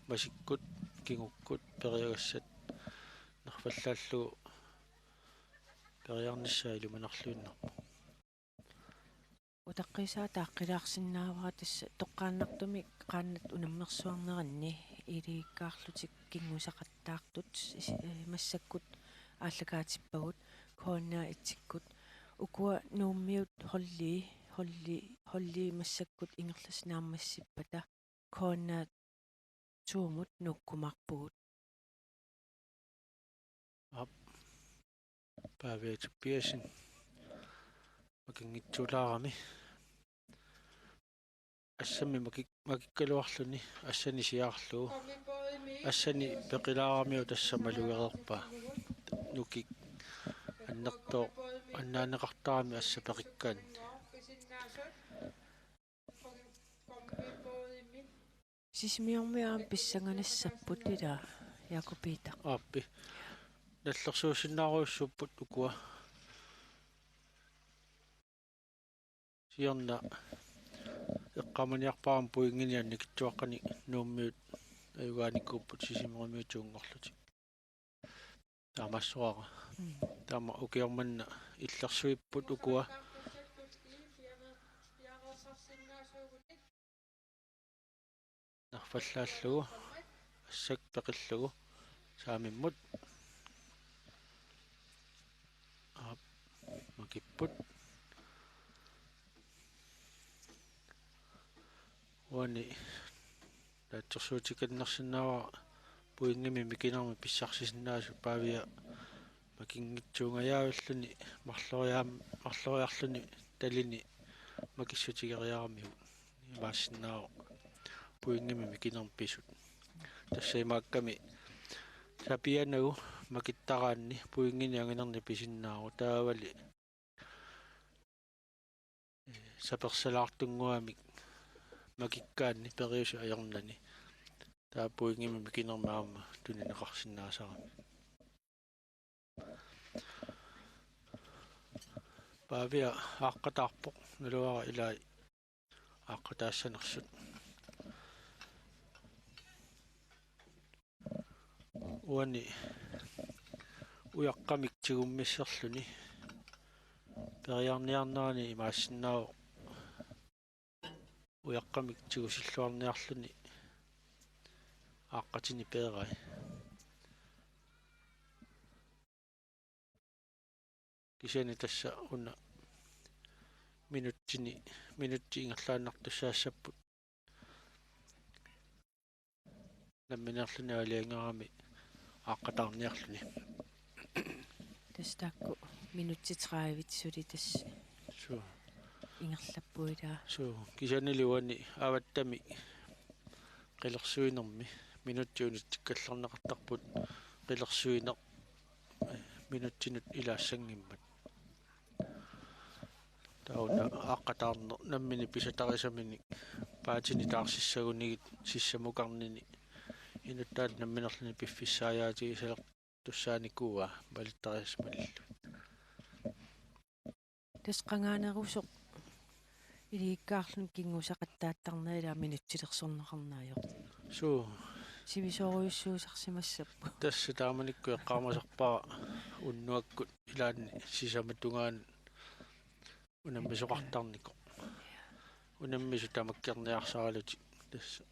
masikkut kingukkut periagassat nerfallaallugu periarnissaa ilimanarluinnarpoq. Utaqqiisaa taaqqilaarsinnaavara tassa toqqaannartumik qaannat unammersuarneranni iliikkaarlutik kinngusaqattaartut isi-, eh, massakkut aallakaatippagut K N R et-ikkut ukua Nuummiut holdii, holdii, holdii massakkut ingerlasut naammassippata K N R to-mut nuukkumaarpugut. Aap. Pavia Tobiassen. Makinngitsuulaarami. Assammi makik-, makikkaluarluni, assani siaarlugu. Assani peqilaaramiuk tassa malugereerpaa. Nukik annertooq annaaneqartarami assap peqikkaanni. Sisimiormiut aamma pissanganassapput ilaa, Jakob Peter. Aappi. Nallersuussinnaarujussuupput ukua. Siorna eqqaamaniarparput pointinik annikitsuaqqanik Nuummiut ajugaanikuupput Sisimiormiutuunngorlutik. Taamaassoraara. Mm. Taama ukioq manna illersuipput ukua. Nerfallaallugu, assak peqillugu, saamimmut. Aap, makipput. Uani naatsorsuutikannersinnaavara pointimik mikinermik pissarsisinnaasut Pavia makinngitsuungajaavilluni marloriaam-, marloriarluni talini makissutigeriaramiuk. Imaassinnaavoq pointimik mikinermik pisut. Tassa imaakkami sapianagu makittaraanni pointinik anginernik pisinnaavoq taavali sapersalaartunnguamik makikkaanni periuseq ajornani. Taava pointimik mikinermik aamma tunineqarsinnaasarami. Pavia aaqqataarpoq, naluara ilai aaqqataassanersut. Uani ujaqqamik tigummisserluni periarniarnerani imaassinnaavoq ujaqqamik tigusilluarniarluni aaqqatini peerai. Kisianni tassa una minutsini, minutsit ingerlaannartussaassapput. Nammineerluni aalajangerami aaqqataarniarluni. Tassa taakku minutsit tredive suli tassa. Suu. Ingerlappuilaa. Suu, kisiannili uani avattami qilersuinermi minutsit unitsikkallarneqartarput qilersuineq minutsinut ilaassanngimmat. Taava una aaqqataarneq nammineq pisatarisaminik paatini taarsissagunigit sissamukarnini inuttaat nammineerluni piffissaajaatigisalertussaanikuuaa malittarisassat malillugit. Tassa qangaanerusoq iliikkaarluni kinngusaqattaattarneq ilaa minutsilersorneqarneq ajortoq. Suu. Sivisoorujussuusarsimassapput. Tassa taamanikkut eqqaamasarpara unnuakkut ilaanni sisamatungaanut unammisoqartarnikoq. Unammisut tamakkerniarsaralutik tassa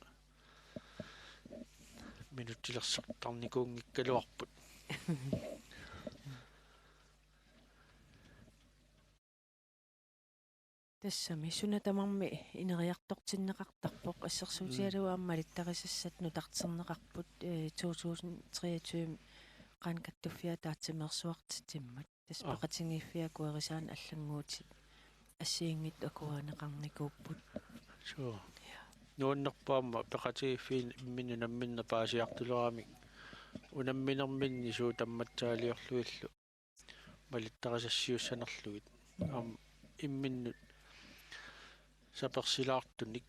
minutsilersortarnikuunngikkaluarput. Tassami suna tamarmi ineriartortinneqartarpoq, assersuutigalugu aamma malittarisassat nutarterneqarput, eh, to tusind treogtyve qanoq kattuffiat ataatsimeersuartitsimmat. Tassa Aa. Peqatigiiffiat akuerisaanik allannguutit assigiinngitsut akuerineqarnikuupput. Suu. Ja. Nuannerpoq aamma peqatigiiffiit imminnut namminneq paasiartuleramik unamminerminni suut tammatsaaliorlugillu malittarisassiussanerlugit. Aamma imminnut sapersilaartunik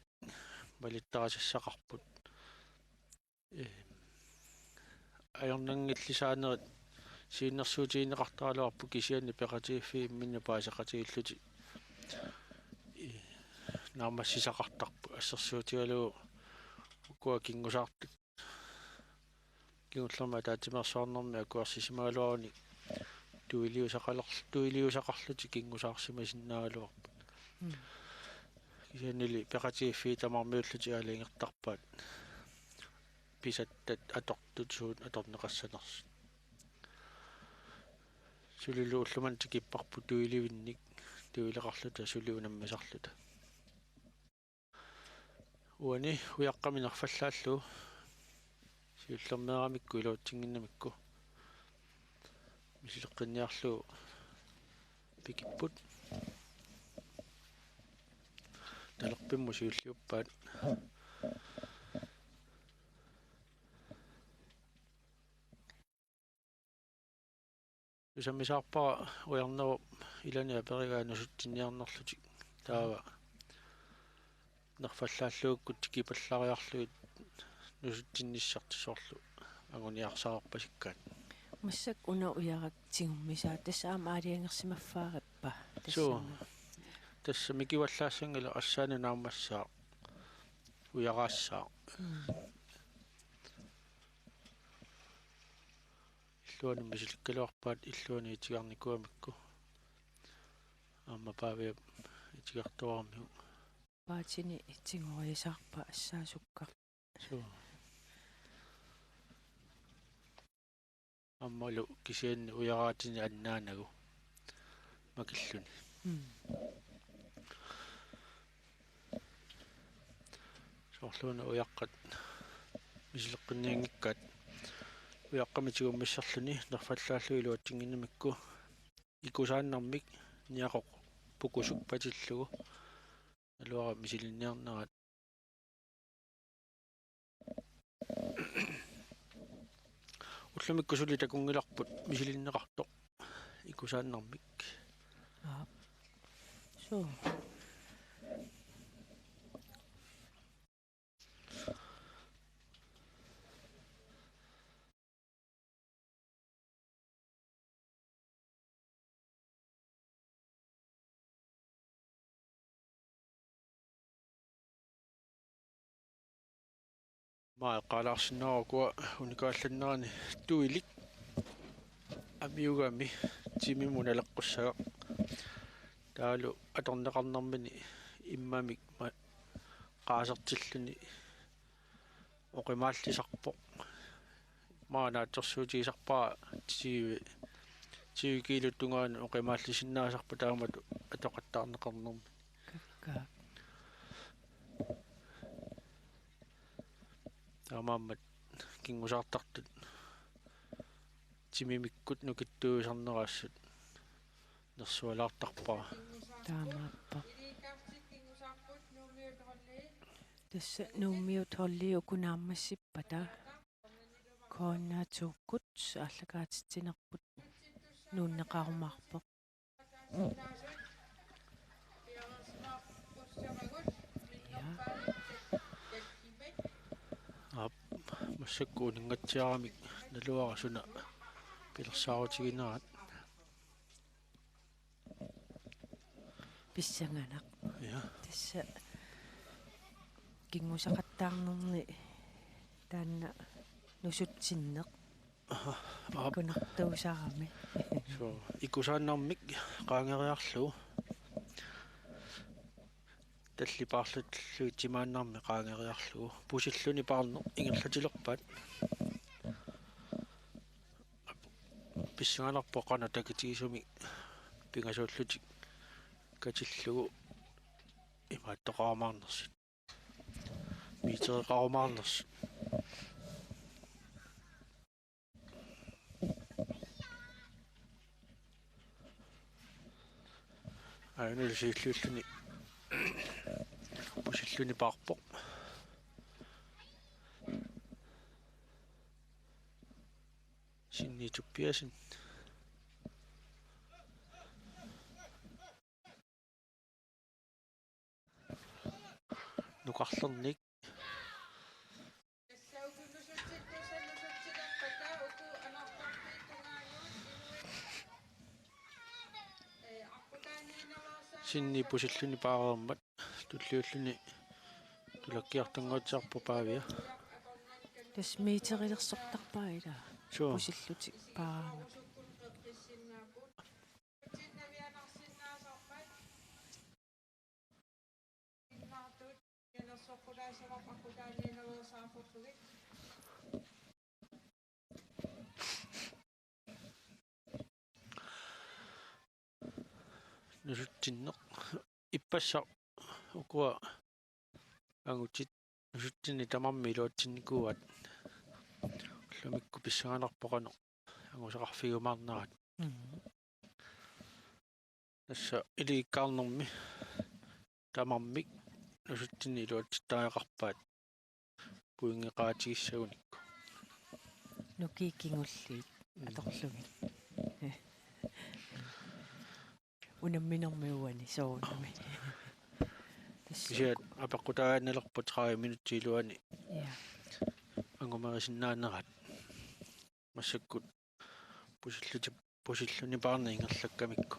malittarisassaqarput. Ee, ajornanngillisaanerit siunnersuutigineqartaraluarput, kisianni peqatigiiffiit imminnut paaseqatigiillutik, ee, naammassisaqartarput, assersuutigalugu ukua kingusaartut kingullermi ataatsimeersuarnermi akuersisimagaluarunik tuiliusaqaler-, tuiliusaqarlutik kingusaarsimasinnaagaluarput. Mm. Kisiannili peqatigiiffiit tamarmiullutik aalajangertarpaat pisattat atortut suut atorneqassanersut. Sulilu ullumimut tikipparput tuilivinnik, tuileqarluta suli unammisarluta. Uani ujaqqami nerfallaallugu siullermeeramikku iluatsinnginnamikku misileqqinniarlugu pikipput. Talerpimmut siulliuppaat. Tusarnaarpara ujarnerup ilani aperigaa nusutsinniarnerlutik. Taava nerfallaallugukkut tikipallariarlugit nusutsinnissartik, soorlu anguniarsarpasikkaat. Massakkut una ujarak tigummisaa, tassa aamma aalajangersimaffaarippa? Suu. Tassami. Tassa mikivallaassanngilaq, assaanut naammassaaq, ujaraassaaq. Mm. Illuanut misilikkaluarpaat illuanut itigarnikuugamikku. Aamma Paaviap itigartuaramiuk. Paatini tigoriasaarpaa assaasukka. Suu. Aammalu kisianni ujaraatini annaanagu makilluni. Mm. Soorluuna ujaqqat misileqqinnianngikkaat, ujaqqamik tigummisserluni nerfallaallugu iluatsinnginnamikku ikusaannarmik niaqoq pukusuk patillugu naluara misilinniarnerat. Ullumikkut suli takunngilarput misilinneqartoq ikusaannarmik. Aap. Suu. Aamma eqqaalaarsinnaavara ukua unikaallannerani tuilik amiugami timimut naleqqussagaq. Taavalu atorneqarnermini immamik ma-, qaasertilluni oqimaallisarpoq. Aamma naatsorsuutigisarpara tyve, tyve kiilut tungaanut oqimaallisinnaasarpoq taamatut atoqattaarneqarnermini. Kakkaak. Taamaammat kingusaartartut timimikkut nukittuusarneraassut nersualaartarpara. Taamaappoq. Tassa Nuummiut holdii uku naammassippata. K N R to-kkut aallakaatitsinerput nuunneqarumaarpoq. Ja. Aap, massakkut uninngatsiaramik naluara suna pilersaarutiginerat. Pissanganaq. Ja. Tassa kingusaqattaarnerni taanna nusutsinneq. Aha, aap. Pikkunartuusarami. Suu, ikusaannarmik qaangeriarlugu. Tallipaarlullu timaannarmik qaangeriarlugu. Pusilluni paarneq ingerlatilerpaat. Pissanganarpoq qanoq takitigisumik pingasuullutik katillugu imaattoqarumaarnersut. Metereqarumaarnersut. Aajuna siulliulluni pusilluni paarpoq. Sinni Tobiassen. nukarlernik. Sinni pusilluni paareermat tulliulluni tulakkiartunnguatsiarpoq Paavia. Tassa meterilersortarpaa ilaa. Suu. Pusillutik paareermat. Nusutsinneq. Ippassaq ukua angutit nusutsinni tamarmik iluatsinnikuuaat. Ullumikkut pissanganarpoq qanoq angusaqarfigiumaarnerat. Mhm. Tassa ilikkagaqarnermi tamarmik nusutsinni iluatsittariaqarpaat pointeqaatigissagunikku. Nukiit kingulliit. Mm. Atorlugit. Unamminermi uani soorunami. Tassa kisianni apeqqutaannalerpoq tredive minutsit iluanni. Ja. Angumerisinnaaneraat. Massakkut pusilluti-, pusilluni paarneq ingerlakkamikku.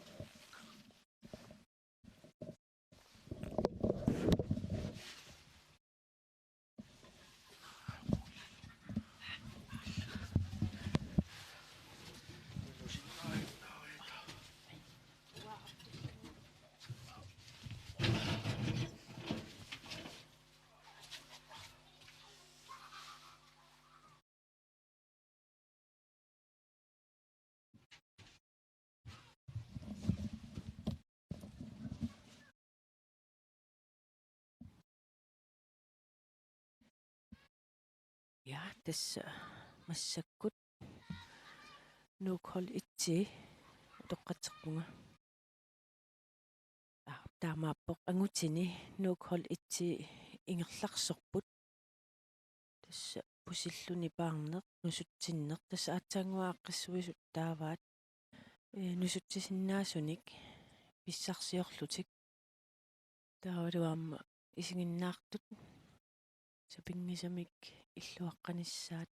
Ja, tassa massakkut Nuuk hold et utoqqatserpunga. Aa, taamaappoq angutini Nuuk hold et ingerlarsorput. Tassa pusilluni paarneq nusutsinneq. Tassa aatsaannguaq aaqqissuisut taavaat, ee, nusutsisinnaasunik pissarsiorlutik. Taavalu aamma isiginnaartut sapinngisamik illuaqqanissaat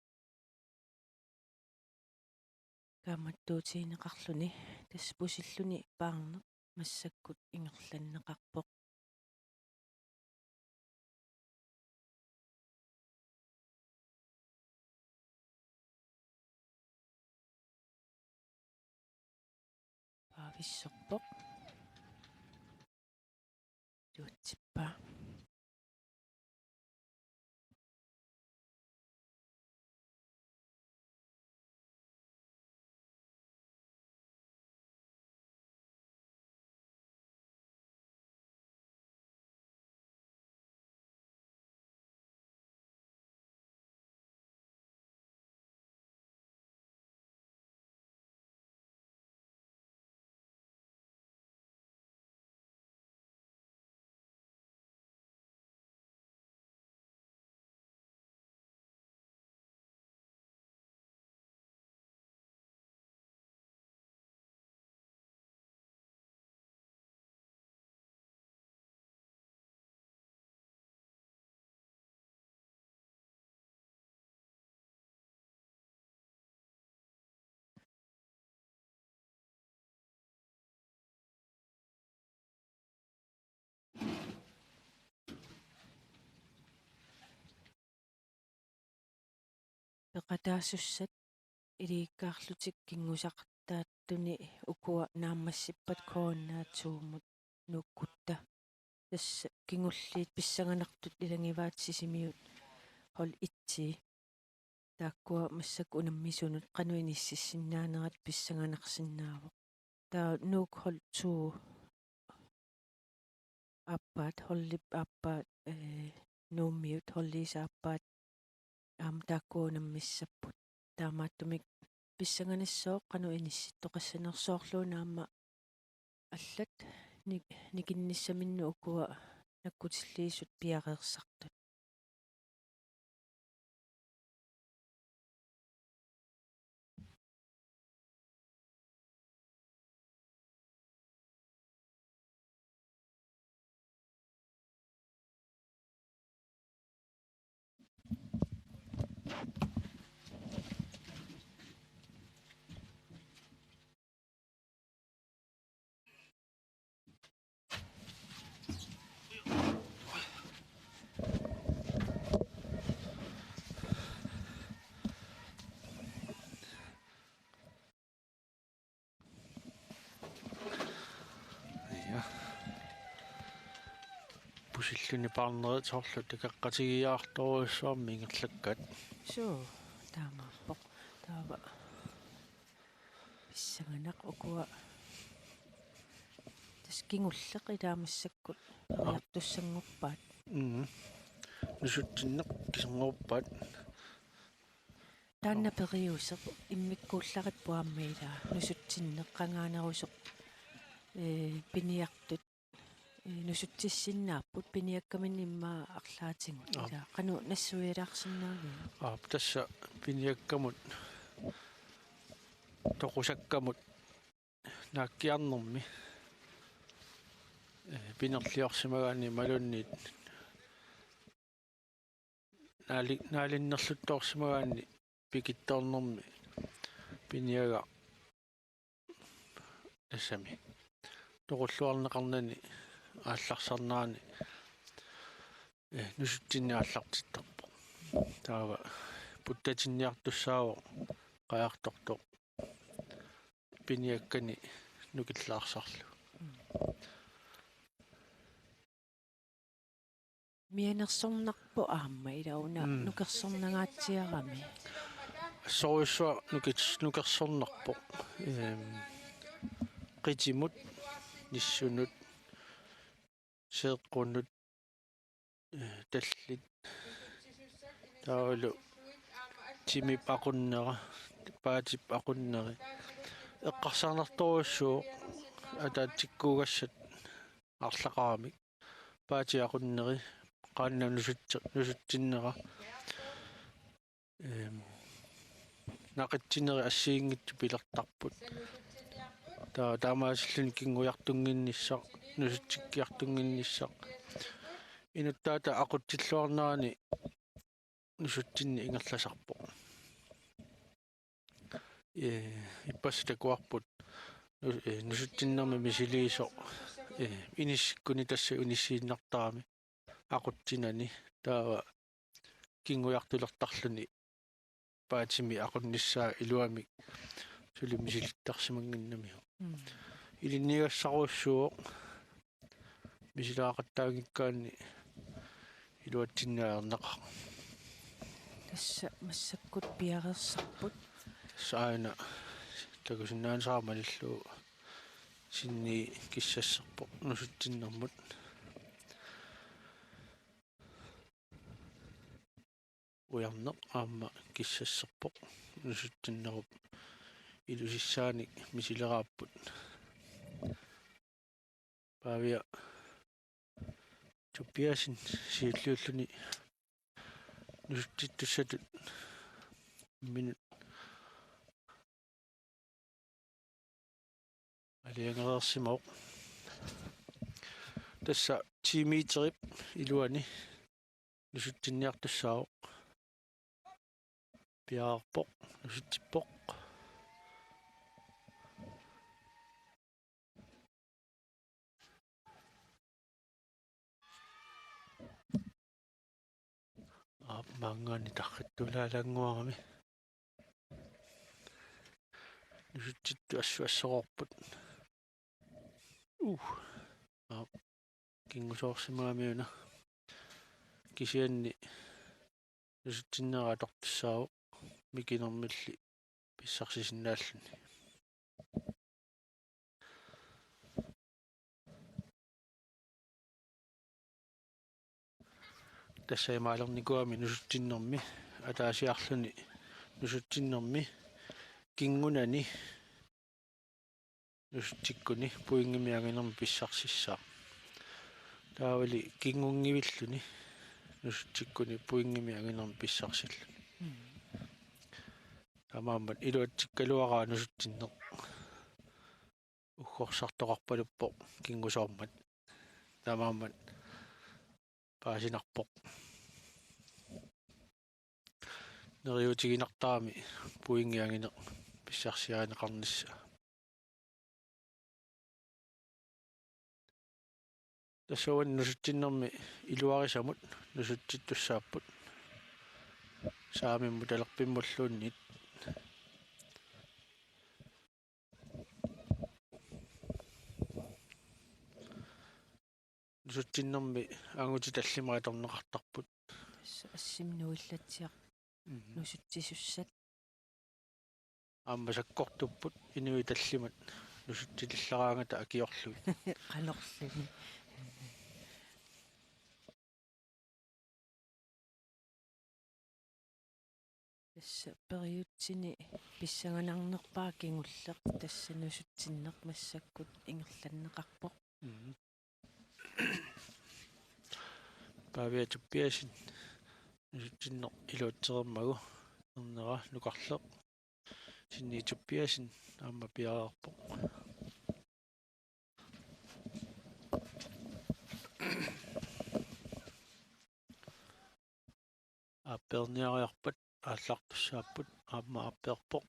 kaammattuutigineqarluni, tassa pusilluni paarneq massakkut ingerlanneqarpoq. Paavissorpoq. Iluatsippaa. Peqataasussat ilikkaarlutik kinngusaqattaattuni ukua naammassippat K N R to-mut Nuukkutta. Tassa kingulliit pissanganartut ilagivaat Sisimiut hold et. Taakkua massakkut unammisunut qanoq inississinnaanerat pissanganarsinnaavoq. Taava Nuuk hold to aappaat, holdip aappaat, ee, Nuummiut holdiisa aappaat aamma taakkua unammissapput. Taamaattumik pissanganassaaq qanoq inissittoqassanersoq, soorluuna aamma allat nik-, nikinnissaminnut ukua nakkutilliisut piareersartut. Usilluni paarnerit soorlu takoqqatigiiaartorujussuarmik ingerlakkaat. Suu, taamaappoq. Taava pissanganaq ukua. Tassa kingulleq ilaa massakkut periartussanngorpaat. Mm. Nusutsinneq kiserngorpaat. Taanna periuseq immikkuullarippoq aamma ilaa nusutsinneq qangaanerusoq, ee, piniartut, ee, nusutsissinnaapput piniakkaminni immaqa arlaatigut. Aap. Ilaa qanoq nassuialaarsinnaaviuk? Aap, tassa piniakkamut toqusakkamut naakkiarnermi, ee, pinerliorsimagaanni imaluunniit naali-, naalinnerluttoorsimagaanni pikittoornermi piniagaq tassami toqulluarneqarnani aallarsarnerani, ee, nusutsinneq aallartittarpoq. Taava puttatinniartussaavoq qajartortoq piniakkani nukillaarsarlugu. Mianersornarpoq aamma ilaa una. Mm. Nukersornangaatsiarami. Assorujussuaq nukis-, nukersornarpoq. Ehm, qitimut, nissunut, seeqqunut, ee, tallit. Taavalu timip aqunnera, paatip aqunneri. Eqqarsarnartorujussuuvoq ataatsikkuugassat arlaqaramik. Paatip aqunneri, qaannap nusutsi-, nusutsinnera. Ehm, naqitsineri assigiinngitsut pilertarput. Ta-, taamaasilluni kinngujartunnginnissaq, nusutsikkiartunnginnissaq. Inuttaata aqutsilluarnerani nusutsinneq ingerlasarpoq. Ee, ippassaq takuarput, nu-, ee, nusutsinnermi misiliisoq, ee, inissikkuni tassa inissiinnartarami aqutsinani, taava kinngujartulertarluni paatimi aqunnissaa iluamik suli misilittarsimannginnamiuk. Mm. Ilinniagassarujussuuvoq misilaaqattaanngikkaanni iluatsinneq ajornaqaaq. Tassa massakkut piareersarput. Tassa aana takusinnaanissaa malillugu sinni kissasserpoq nusutsinnermut. Ujarneq aamma kissasserpoq nusutsinnerup ilusissaanik misileraapput. Pavia Tobiassen siulliulluni nusutsittussatut imminut aalajangereersimavoq. Tassa ti meterip iluani nusutsinniartussaavoq. Piareerpoq, nusutsippoq. Aap, maanngaanniit tarrittulaalaannguarami. Nusutsittut assut assoqarput. Uh. Aap. Kinngusoorsimagami una. Kisianni nusutsinnera atortussaavoq mikinermilli pissarsisinnaalluni. Tassa imaalernikuugami nusutsinnermi ataasiarluni nusutsinnermi kinngunani nusutsikkuni pointimik anginermik pissarsissaaq. Taavali kinngunngivilluni nusutsikkuni pointimik anginermik pissarsilluni. Mm. Taamaammat iluatsikkaluaraa nusutsinneq uggorsartoqarpaluppoq kinngusoormat. Taamaammat paasinarpoq. Neriuutiginartarami pointimik angineq pissarsiarineqarnissaa. Tassa uani nusutsinnermi iluarisamut nusutsittussaapput. Saamimmut talerpimmulluunniit. nusutsinnermi angutit tallimat atorneqartarput. Tassa assimi nuillatsiaq Mhm. nusutsisussat. Aamma sakkortupput inuit tallimat nusutsitillaraangata akiorlugit. Qanorluni. Tassa periutsini pissanganarnerpaaq kingulleq, tassa nusutsinneq massakkut ingerlanneqarpoq. Mhm. Pavia Tobiassen nusutsinneq iluatsereermagu ernera nukarleq. Sinni Tobiassen aamma piareerpoq. Aappeerniariarpat aallartussaapput, aamma aappeerpoq.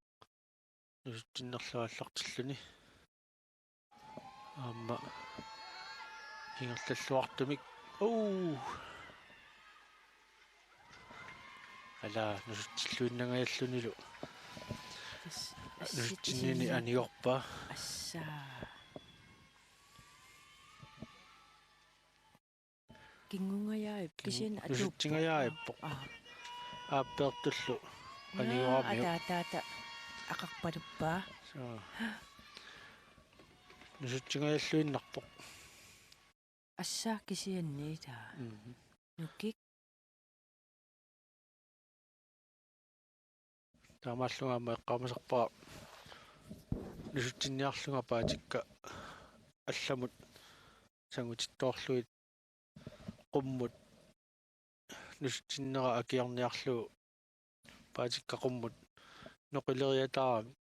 Nusutsinnerlu aallartilluni. Aamma ingerlalluartumik. Uu. Ala nusutsilluinnangajallunilu. Tassa, nusutsinniini assitsinni anigorpaa. Assaa. Kingungajaap, kingu-, kisianni atuuppoq. Nusutsingajaappoq. Aa. Aappeertullu. Naa, anigoramiuk. Ataataata aqarpaluppaa. Soo. Nusutsingajalluinnarpoq. Assaa kisianni ilaa. Mhm. Nukik. Taamaallunga aamma eqqaamasarpara nusutsinniarlunga paatikka allamut sangutittoorlugit qummut nusutsinnera akiorniarlugu paatikka qummut noqileriataaramik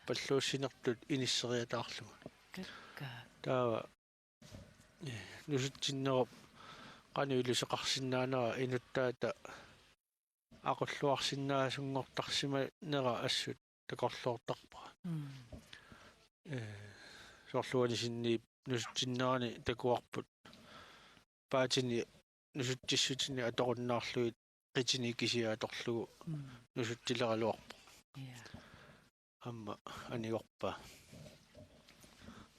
palluussinertut inisseriataarlunga. Kakkaak. Taava, eh, nusutsinnerup qanoq iluseqarsinnaanera inuttaata aqulluarsinnaasunngortarsimanera assut takorloortarpara. Mm. Eh, soorlu uani sinniip nusutsinnerani takuarput paatini nusutsissutini atorunnaarlugit qitini kisiat atorlugu Mm. nusutsileraluarpoq. Ja. Aamma anigorpaa.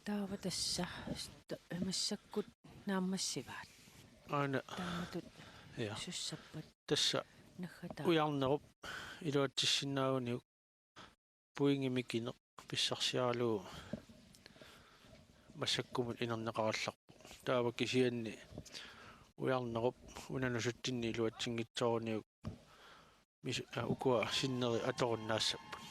Taava tassa st-, massakkut naammassivaat. Aana. Taamatut Ja. sussappat Tassa naggataa. Ujarnerup iluatsissinnaaguniuk pointi mikineq pissarsiaralugu massakkumut inerneqarallarpoq. Taava kisianni Ujarnerup una nusutsinni iluatsinngitsooruniuk mis-, aa, ukua sinneri atorunnaassapput.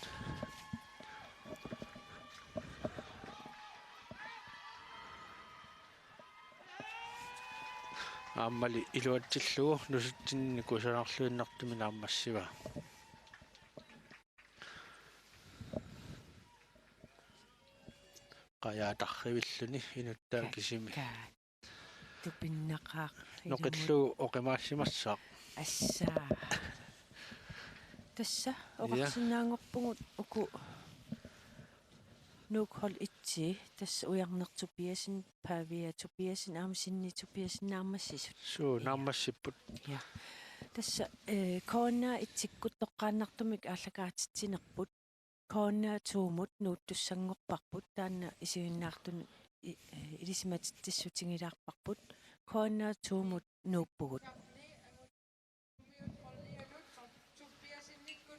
Aammali iluatsillugu nusutsinni kusanarluinnartumik naammassivaa. Qajaatarrivilluni inuttaa kisimi. Kakkaak. Tupinnaqaaq. Noqillugu oqimaassimassaaq. Assaa. Tassa Ja. oqarsinnaanngorpugut uku Nuuk hold et, tassa Ujarneq Tobiassen, Pavia Tobiassen, aamma Sinni Tobiassen naammassisut. Suu, Ja. naammassipput. Ja. Tassa, eh, K N R et-ikkut toqqaannartumik aallakaatitsinerput. K N R to-mut nuuttussanngorparput, taanna isiginnaartunut i-, eh, ilisimatitsissutigilaarparput. K N R to-mut nuuppugut.